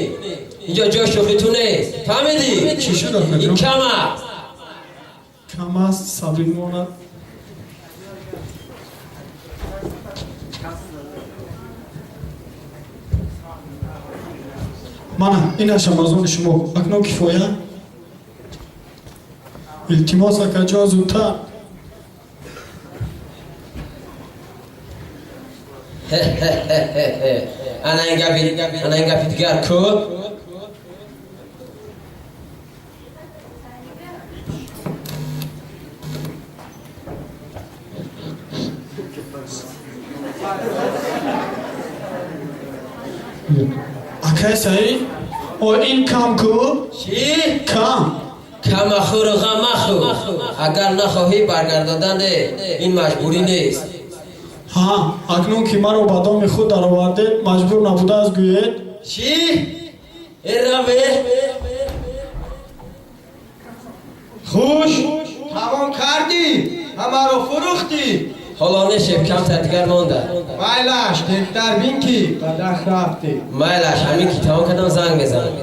инҷо ҷои шӯхӣ ту нест, фаҳмидӣ? Чӣ шуд, акаҷон? Ин кам аст. Кам аст? Сабр монад. Мана инашам аз они шумо, акнун кифоя. Илтимос, акаҷон, зудтар. Ана ин гапи, ана ин гапи дигар ку. Акай Саид, о, ин кам ку. Чӣ? Кам. Кам махӯру ғам махӯр, агар нахоҳӣ баргардодан не, ин маҷбурӣ нест. Ҳа, акнун ки маро ба доми худ даровардед, маҷбур набудааст, гӯед. Чӣ? Эраве. Хуш, тамом кардӣ, ҳамаро фурӯхтӣ. Ҳоло не, шеф, камтар дигар монда. Майлаш, тезтар бин, ки бадах рафтӣ. Майлаш, ҳамин ки тамом кардам, занг мезанам.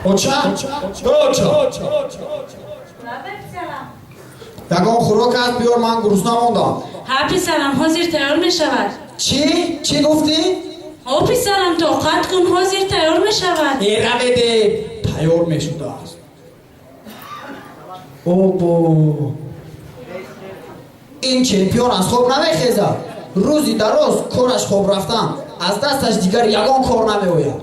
Оча? Оча. Ягон хӯрок аст, биёр, ман гурусна мондам. Ҳа, писарам, ҳозир тайёр мешавад. Чӣ? Чӣ гуфтӣ? Ҳо, писарам, тоқат кун, ҳозир тайёр мешавад. Э, раведе, тайёр мешудааст. Обо. Ин чемпион аз хоб намехезад. Рӯзи дароз кораш хоб рафтан. Аз дасташ дигар ягон кор намеояд.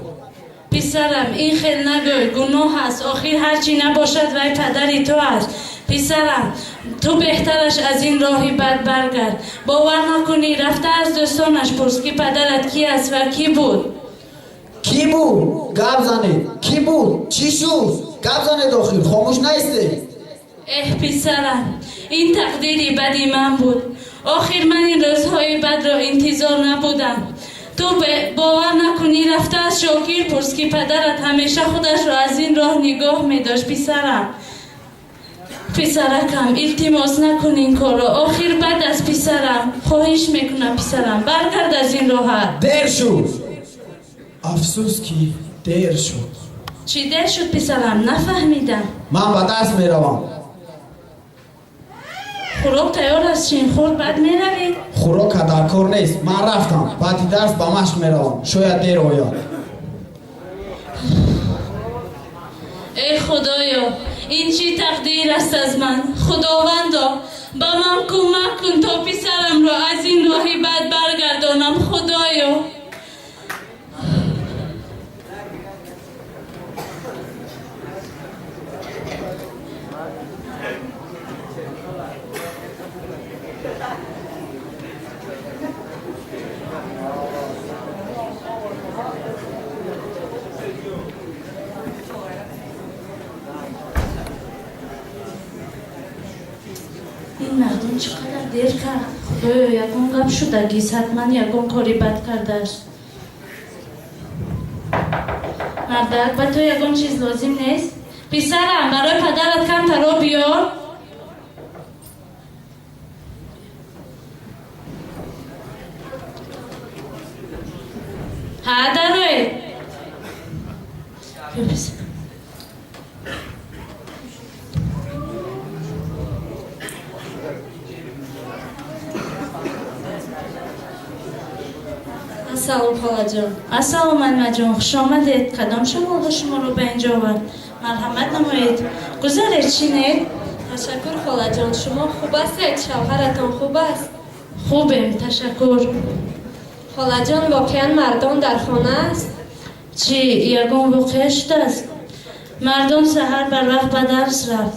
Писарам, ин хел нагӯй, гуноҳ аст. Охир ҳар чӣ набошад, вай падари ту аст. Писарам, ту беҳтараш аз ин роҳи бад баргард. Бовар накунӣ, рафта аз дӯстонаш пурс, ки падарат ки аст ва кӣ буд. Кӣ буд? Гап занед. Кӣ буд? Чӣ шуд? Гап занед охир, хомӯш наистед. Эҳ, писарам, ин тақдири бади ман буд. Охир ман ин рӯзҳои бадро интизор набудам. Ту бовар накунӣ, рафта аз Шокир пурс, ки падарат ҳамеша худашро аз ин роҳ нигоҳ медошт. Писарам, писаракам, илтимос, накун ин корро. Охир бад аст, писарам. Хоҳиш мекунам, писарам, баргард аз ин роҳат. Дер шуд. Афсӯс, ки дер шуд. Чӣ дер шуд, писарам? Нафаҳмидам. Ман ба дарс меравам. Хӯрок тайёр аст, шинхӯр, баъд меравӣ. Хӯрока дар кор нест. Ман рафтам. Баъди дарс ба машқ меравам. Шояд дер ояд. Эй худоё, ин чӣ тақдир аст аз ман? Худовандо, ба ман кӯмак кун, то писарамро аз ин роҳи бад баргардонам. Худоё. Ин мардум чӣ қадар дер кард? Худоё, ягон гап шудагист, ҳатман ягон кори бад кардааст. Мардак, ба ту ягон чиз лозим нест? Писарам, барои падарат камтаро биёр. Ҳа, дароед. Ассалом, холаҷон. Ассалом, Алмаҷон, хушомадед. Кадом шамолҳо шуморо ба инҷо овард? Марҳамат намоед, гузаред, шинед. Ташаккур, холаҷон. Шумо хуб ҳастед? Шавҳаратон хуб аст? Хубем, ташаккур. Холаҷон, воқеан Мардон дар хона аст? Чӣ, ягон воқеа шудааст? Мардон саҳар барвақт ба дарс рафт.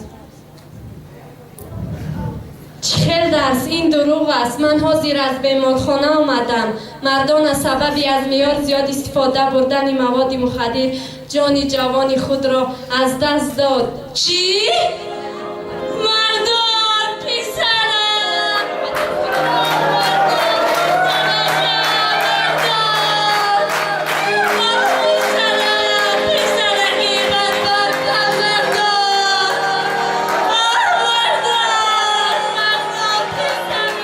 Чӣ хел дарс? Ин дурӯғ аст. Ман ҳозир аз беморхона омадам. Мардон аз сабаби аз меъёр зиёд истифода бурдани маводи мухаддир ҷони ҷавони худро аз даст дод. Чӣ? Мардон, писарам! Писараки бадбахтам, Мардон! Оҳ, Мардон! Мардон, писарам!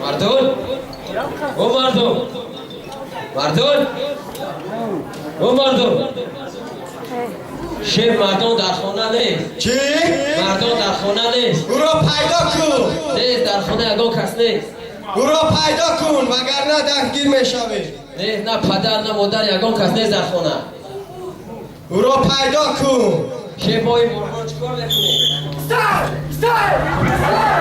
Мардон! О мардон! Мардон! О мардон! Шеф, Мардон дар хона нест. Чӣ? Мардон дар хона нест. Ӯро пайдо кун. Нест, дар хона ягон кас нест. Ӯро пайдо кун, вагарна дастгир мешавӣ. Нест, на падар, на модар, ягон кас нест дар хона. Ӯро пайдо кун. Шеф, мо ин мурғро чӣ кор мекунем? Стой! Стой! Стой!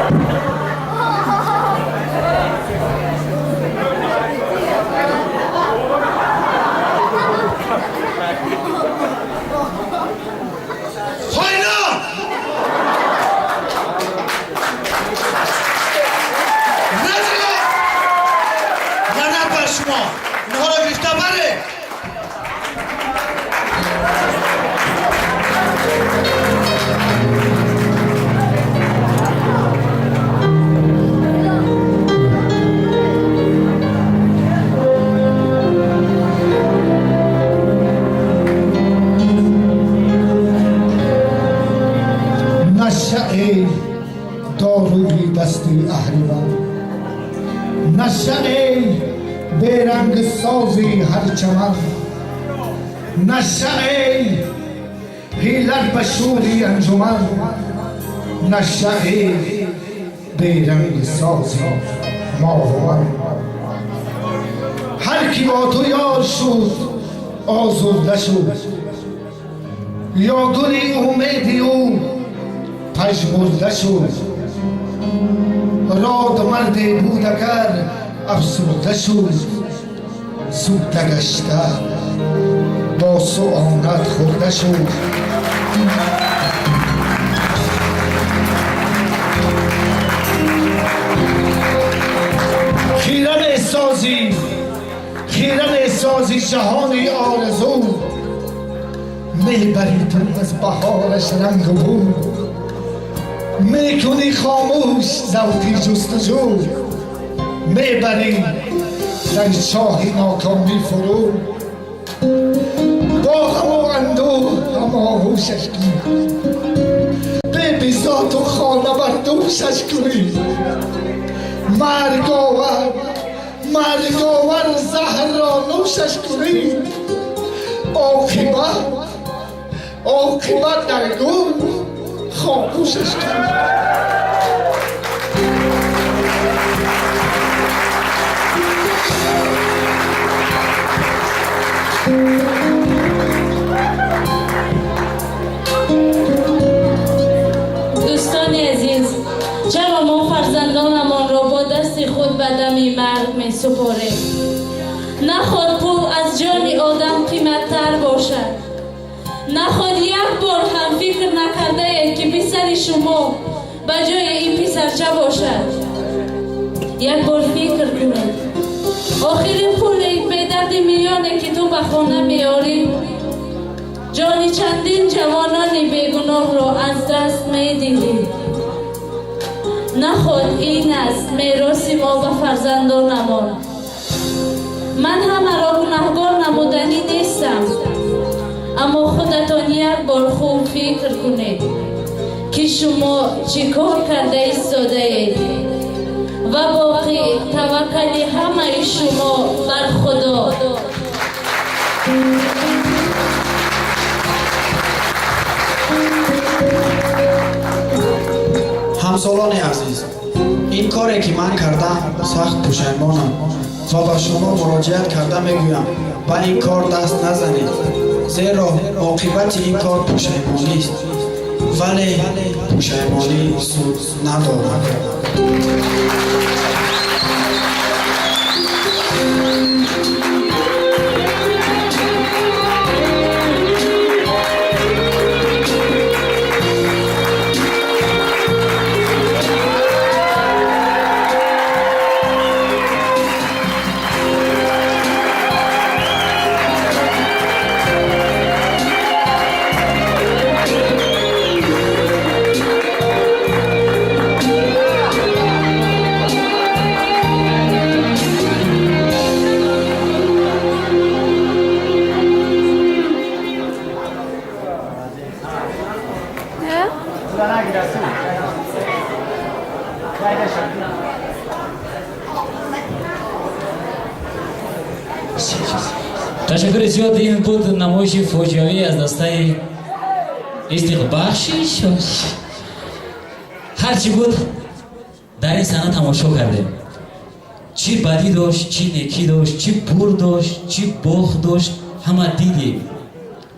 Хойно! Назиро! Лаънат бар шумо! Инҳоро гирифта баред! Нашаъи доруи дасти аҳриман, нашаъи берангсози ҳар чаман, нашаъи ҳилат ба шӯри анҷуман, нашаъи берангсози мову ман. Ҳар ки бо ту ёр шуд, озурда шуд, ё гули умеди ӯ пажмурда шуд. Род марде буд, агар афсурда шуд, суда гашта бо суонат хӯрда шуд. Хира месозӣ, хира месозӣ ҷаҳони орзу, мебарӣ ту аз баҳораш рангу бӯ, мекунӣ хомӯш завқи ҷустуҷӯ, мебарӣ дар чоҳи нокомӣ фурӯ. Бо ғаму андӯҳ ҳам оғӯшаш кунӣ, бебизоту хона бар дӯшаш кунӣ. Марговар, марговар заҳрро нӯшаш кунӣ, оқибат, оқибат дар гӯр хомӯшаш кунӣ. Дӯстони азиз, чаро мо фарзандонамонро бо дасти худ ба дами марг месупорем? Наход пул аз ҷони одам қиматтар бошад. Наход як бор ҳам фикр накардаед, ки писари шумо ба ҷои ин писарча бошад. Як бор фикр кунед. Охири пули бедарди миёне, ки ту ба хона меорӣ, ҷони чандин ҷавонони бегуноҳро аз даст медиҳӣ. Наход ин аст мероси мо ба фарзандонамон. Ман ҳамаро гунаҳгор намуданӣ нестам, аммо худатон як бор хуб фикр кунед, ки шумо чӣ кор карда истодаед, ва боқӣ таваккали ҳамаи шумо бар Худо. Ҳамсолони азиз, ин коре ки ман кардам, сахт пушаймонам ва ба шумо муроҷиат карда мегӯям: ба ин кор даст назанед, зеро оқибати ин кор пушаймонист, вале пушаймонӣ суд надорад. Ташаккури зиёд. Ин буд намоиши фоҷиавӣ аз дастаи Истиқлол. Бахшиш, ҳарчи буд, дар ин саҳна тамошо кардем. Чӣ бадӣ дошт, чӣ некӣ дошт, чӣ бурд дошт, чӣ бохт дошт, ҳама дидем.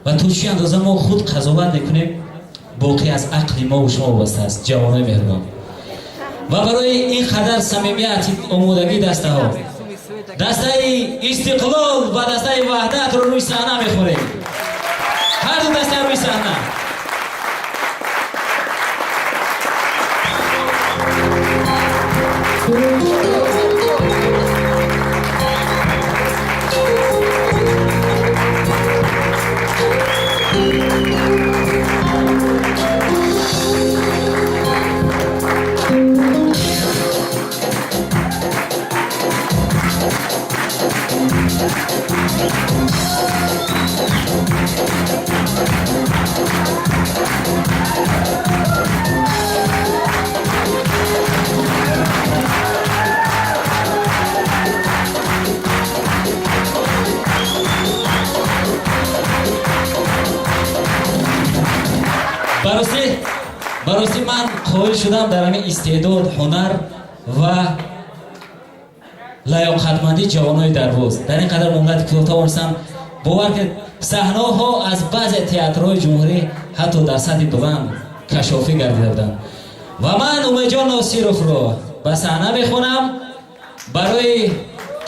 Ва то чӣ андоза мо худ қазоват мекунем, боқӣ аз ақли мову шумо вобаста аст, ҷавонои меҳрубон. Ва барои ин қадар самимият, омодагии дастаҳо, дастаи Истиқлол ва дастаи Ваҳдатро рӯи саҳна мехонем. Ҳарду даста рӯи саҳна. Барости ман қоил шудам дар ҳамин истеъдод, ҳунар ва лаёқатмандии ҷавонони Дарвоз. Дар ин қадар муҳлати кӯтоҳ тавонистам, бовар кунед, саҳнаҳо аз баъзе театрҳои ҷумҳурӣ ҳатто дар сатҳи баланд кашофӣ гардида буданд. Ва ман Умедҷон Носировро ба саҳна мехонам барои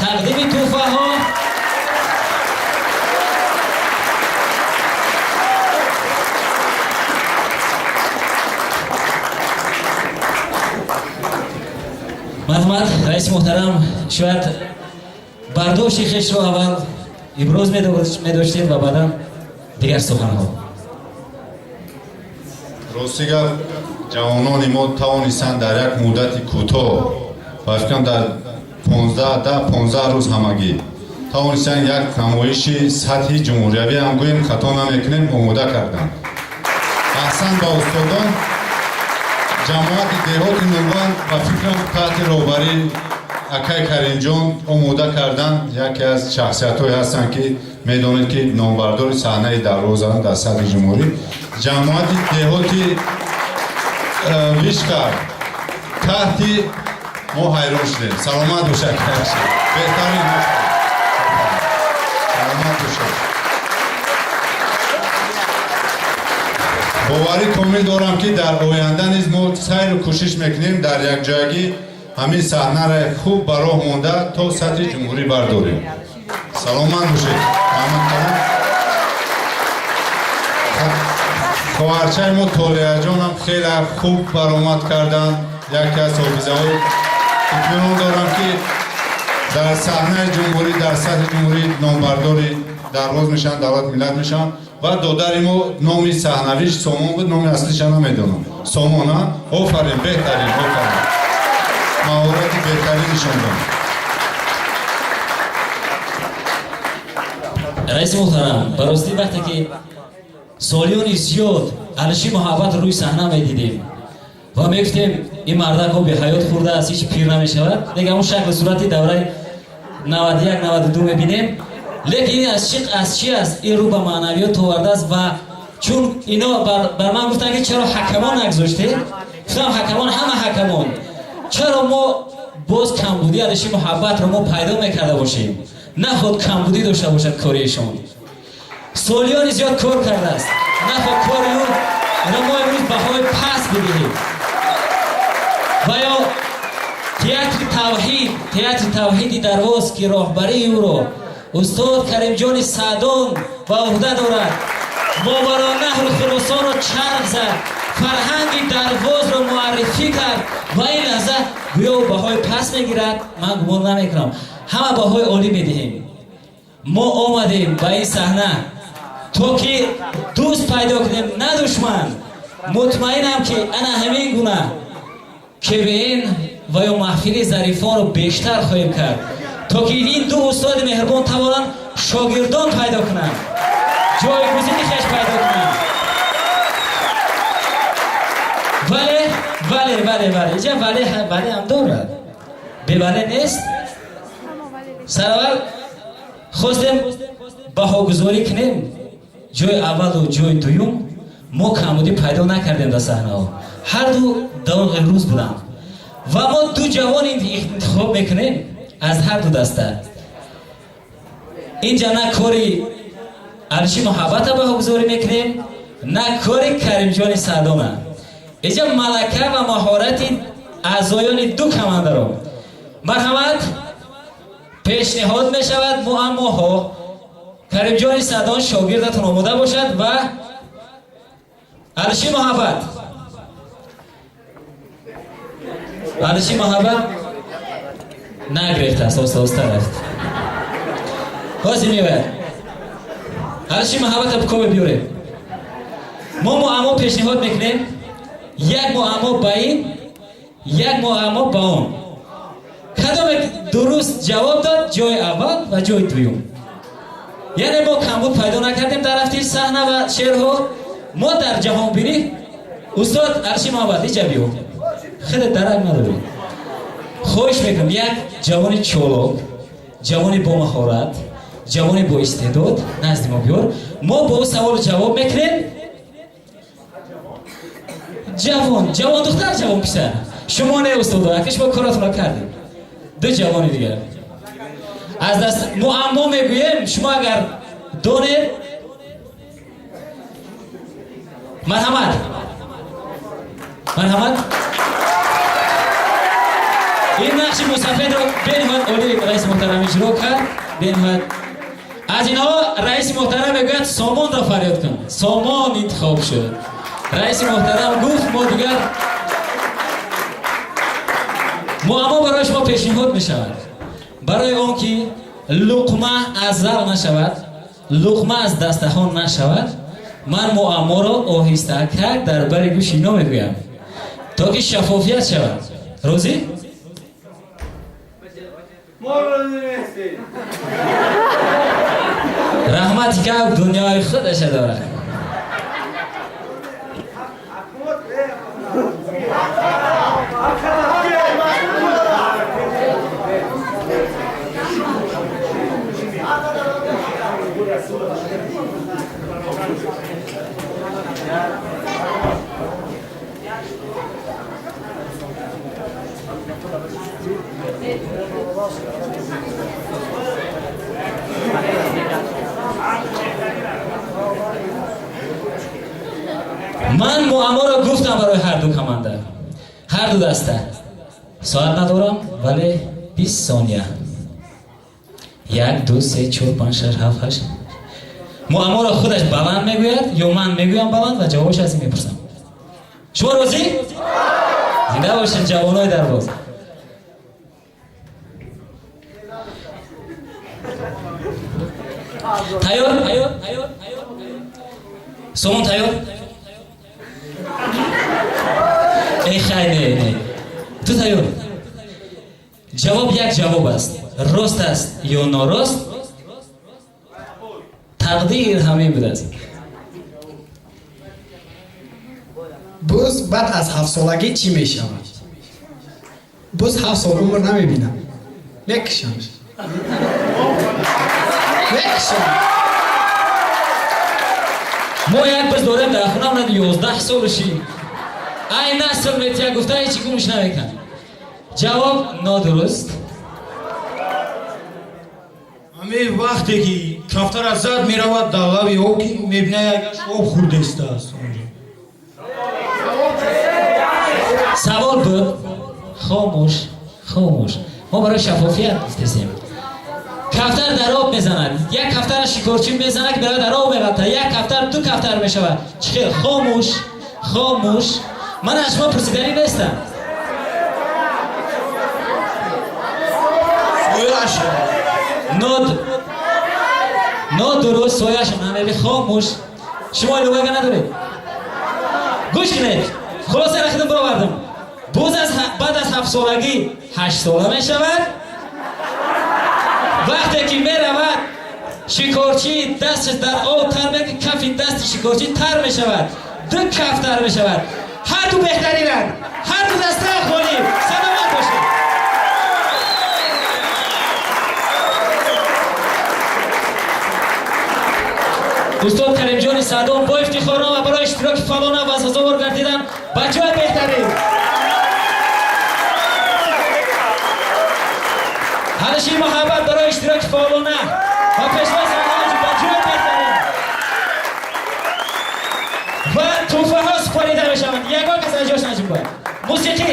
тақдими тӯҳфаҳо. Марҳамат, раиси муҳтарам, шояд бардошти хешро аввал иброз медоштед ва баъдан дигар суханҳо. Рости гап, ҷавонони мо тавонистанд дар як муддати кӯтоҳ, ба фикрам дар 15 рӯз ҳамагӣ тавонистанд як намоиши сатҳи ҷумҳуриявӣ ҳам гӯем, хато намекунем, омода карданд. Аҳсан ба устодон. Ҷамоати деҳоти Нурбанд ба фикрам таҳти роҳбарии акай Каримҷон омода карданд. Яке аз шахсиятҳое ҳастанд, ки медонед, ки номбардори саҳнаи Дарвозанд дар сатҳи ҷумҳурӣ. Ҷамоати деҳоти Вишкар таҳти мо ҳайрон шудем. Саломат бошад, беҳтарин, саломат бошад. Боварӣ комил дорам, ки дар оянда низ мо сайру кӯшиш мекунем дар якҷоягӣ ҳамин саҳнаро хуб ба роҳ монда то сатҳи ҷумҳурӣ бардорем. Саломат бошед. Хоҳарчаи мо Толияҷонам хеле хуб баромад карданд. Яке аз ҳофизаҳо. Итминон дорам, ки дар саҳнаи ҷумҳурӣ, дар сатҳи ҷумҳурӣ номбардори Дарвоз мешаванд, давлат миллат мешаванд. Ва додари мо номи саҳнавиш Сомон буд, номи аслиша намедонам. Сомон, а? Офарин, беҳтарин, офарин. Маҳорати беҳтарин нишон дод. Раиси муҳтарам, барости вақте ки солиёни зиёд Алиши Муҳаббат рӯи саҳна медидем ва мегуфтем, ин мардак оби ҳаёт хӯрдааст, ҳеҷ пир намешавад. Лекин ҳамон шакли сурати давраи 91 92 мебинем. Лекин ин аз чи аст? Ин рӯ ба маънавиёт овардааст. Ва чун ино бар ман гуфтанд, ки чаро ҳакамон нагузоштед, гуфтам ҳакамон ҳама ҳакамон. Чаро мо боз камбудии Алиши Муҳаббатро мо пайдо мекарда бошем? Наход камбудӣ дошта бошад кориешон. Солиёни зиёд кор кардааст, наход кори ӯ ро мо имрӯз баҳои паст бидиҳем. Ва ё театри Тавҳид, театри Тавҳиди Дарвоз, ки роҳбарии ӯро устод Каримҷони Саъдон ба уҳда дорад, Моваронаҳру Хуросонро чарх зад, фарҳанги Дарвозро муаррифӣ кард ва ин лаҳза гӯё ӯ баҳои паст мегирад. Ман гумон намекунам, ҳама баҳои олӣ медиҳем. Мо омадем ба ин саҳна то ки дӯст пайдо кунем, на душман. Мутмаинам, ки ана ҳамин гуна КВН ва ё маҳфили зарифонро бештар хоҳем кард, то ки ин ду устоди меҳрубон тавонанд шогирдон пайдо кунанд, ҷойгузини хеш пайдо кунанд. Вале вале вале вале иҷа вале вале ҳам дорад, бевале нест. Сараввал хостем баҳогузорӣ кунем ҷои аввалу ҷои дуюм. Мо камбудӣ пайдо накардем дар саҳнаҳо, ҳарду доғи рӯз буданд. Ва мо ду ҷавон интихоб мекунем аз ҳарду даста. Инҷа на кори Алиши Муҳаббата баҳогузорӣ мекунем, на кори Каримҷони Саъдона. Инҷа малака ва маҳорати аъзоёни ду командаро марҳамат пешниҳод мешавад муаммоҳо. Каримҷони Саъдон, шогирдатон омода бошад ва Алиши Муҳаббат. Алиши Муҳаббат нагирифтааст, оста оста рафт, ҳозир меояд. Алиши Муҳаббата букобе биёред. Мо муаммо пешниҳод мекунем: як муаммо ба ин, як муаммо ба он. Кадоме дуруст ҷавоб дод, ҷои аввал ва ҷои дуюм. Яъне мо камбуд пайдо накардем дар рафти саҳна ва шеърҳо. Мо дар ҷаҳонбинӣ. Устод Арши Муҳаббат, иҷа биё, хеле дарак надорӣ. Хоҳиш мекунам, як ҷавони чолок, ҷавони бомаҳорат, ҷавони боистеъдод назди мо биёр. Мо бо ӯ саволу ҷавоб мекунем. Ҷавон, ҷавон духтар, ҷавон писар. Шумо не, устодо, ака, шумо коратонро кардед. Ду ҷавони дигар. Аз даст муаммо мегӯем, шумо агар донед, марҳамат. Марҳамат. Ин нақши мусафедро бениҳоят олӣ раиси муҳтарам иҷро кард. Бениҳоят. Аз инҳо раиси муҳтарам мегӯяд, Сомонро фарёд кун. Сомон интихоб шуд. Раиси муҳтарам гуфт, мо дигар муаммо барои шумо пешниҳод мешавад. Барои он ки луқма аз зал нашавад, луқма аз дастахон нашавад, ман муамморо оҳистакак дар бари гӯши ино мегӯям, то ки шаффофият шавад. Розӣ? Раҳмати кав дунёи худаша дорад. Ман муамморо гуфтам барои ҳар ду команда, ҳар ду даста. Соат надорам, вале 20 сония. 1, 2, 3, 4, 5, 6, 7, 8. Муамморо худаш баланд мегӯяд ё ман мегӯям баланд ва ҷавобаш аз ин мепурсам. Шумо розӣ? Зинда бошед, ҷавонои Дарвоз. Тайёр? Сомон тайёр? Эй, хай, не, не. Ту тайёр? Ҷавоб як ҷавоб аст. Рост аст ё норост? Тақдир ҳамин будааст. Буз баъд аз ҳафтсолагӣ чӣ мешавад? Буз 7 сол умр намебинад. Мекушам. Мекушам. Мо як буз дорем дар хона, онад 11 солуши. Ай насл метия гуфта, ҳеҷ гумш намекунад. Ҷавоб нодуруст. Ҳамин вақте ки кафтара зад меравад дар лаби об, ки мебинад якаш об хӯрдастааст онҷо. Савол буд. Хомӯш, хомӯш. Мо барои шаффофият гуфтесем. Кафтар дар об мезанад. Як кафтара шикорчӣ мезанад, ки меравад дар об меғалтад. Як кафтар, ду кафтар мешавад. Чӣ хел? Хомӯш, хомӯш. Ман аз шумо пурсиданӣ нестам. Нодуруст, сояш намеби. Хомӯш. Шумо иловага надоред. Гӯш кунед. Хулоса рахидам баровардам. Буз баъд аз 7 солагӣ 8 сола мешавад. Вақте ки меравад шикорчӣ дасташ дар об тар мекунад, кафи дасти шикорчӣ тар мешавад. Ду каф тар мешавад. Ҳар ду беҳтаринанд. Ҳар ду даста ғолиб. Саломат бошед. Устод Каримҷони Саъдон бо ифтихорон ва барои иштироки фаъолона ва сазовор гардидан бачаҳои беҳтарин. Ҳариши муҳаббат барои иштироки фаъолона ва пешвоз бачаҳои беҳтарин. Ва тӯҳфаҳо супорида мешаванд. Ягон кас аз ҷош наҷунбад. Мусиқӣ.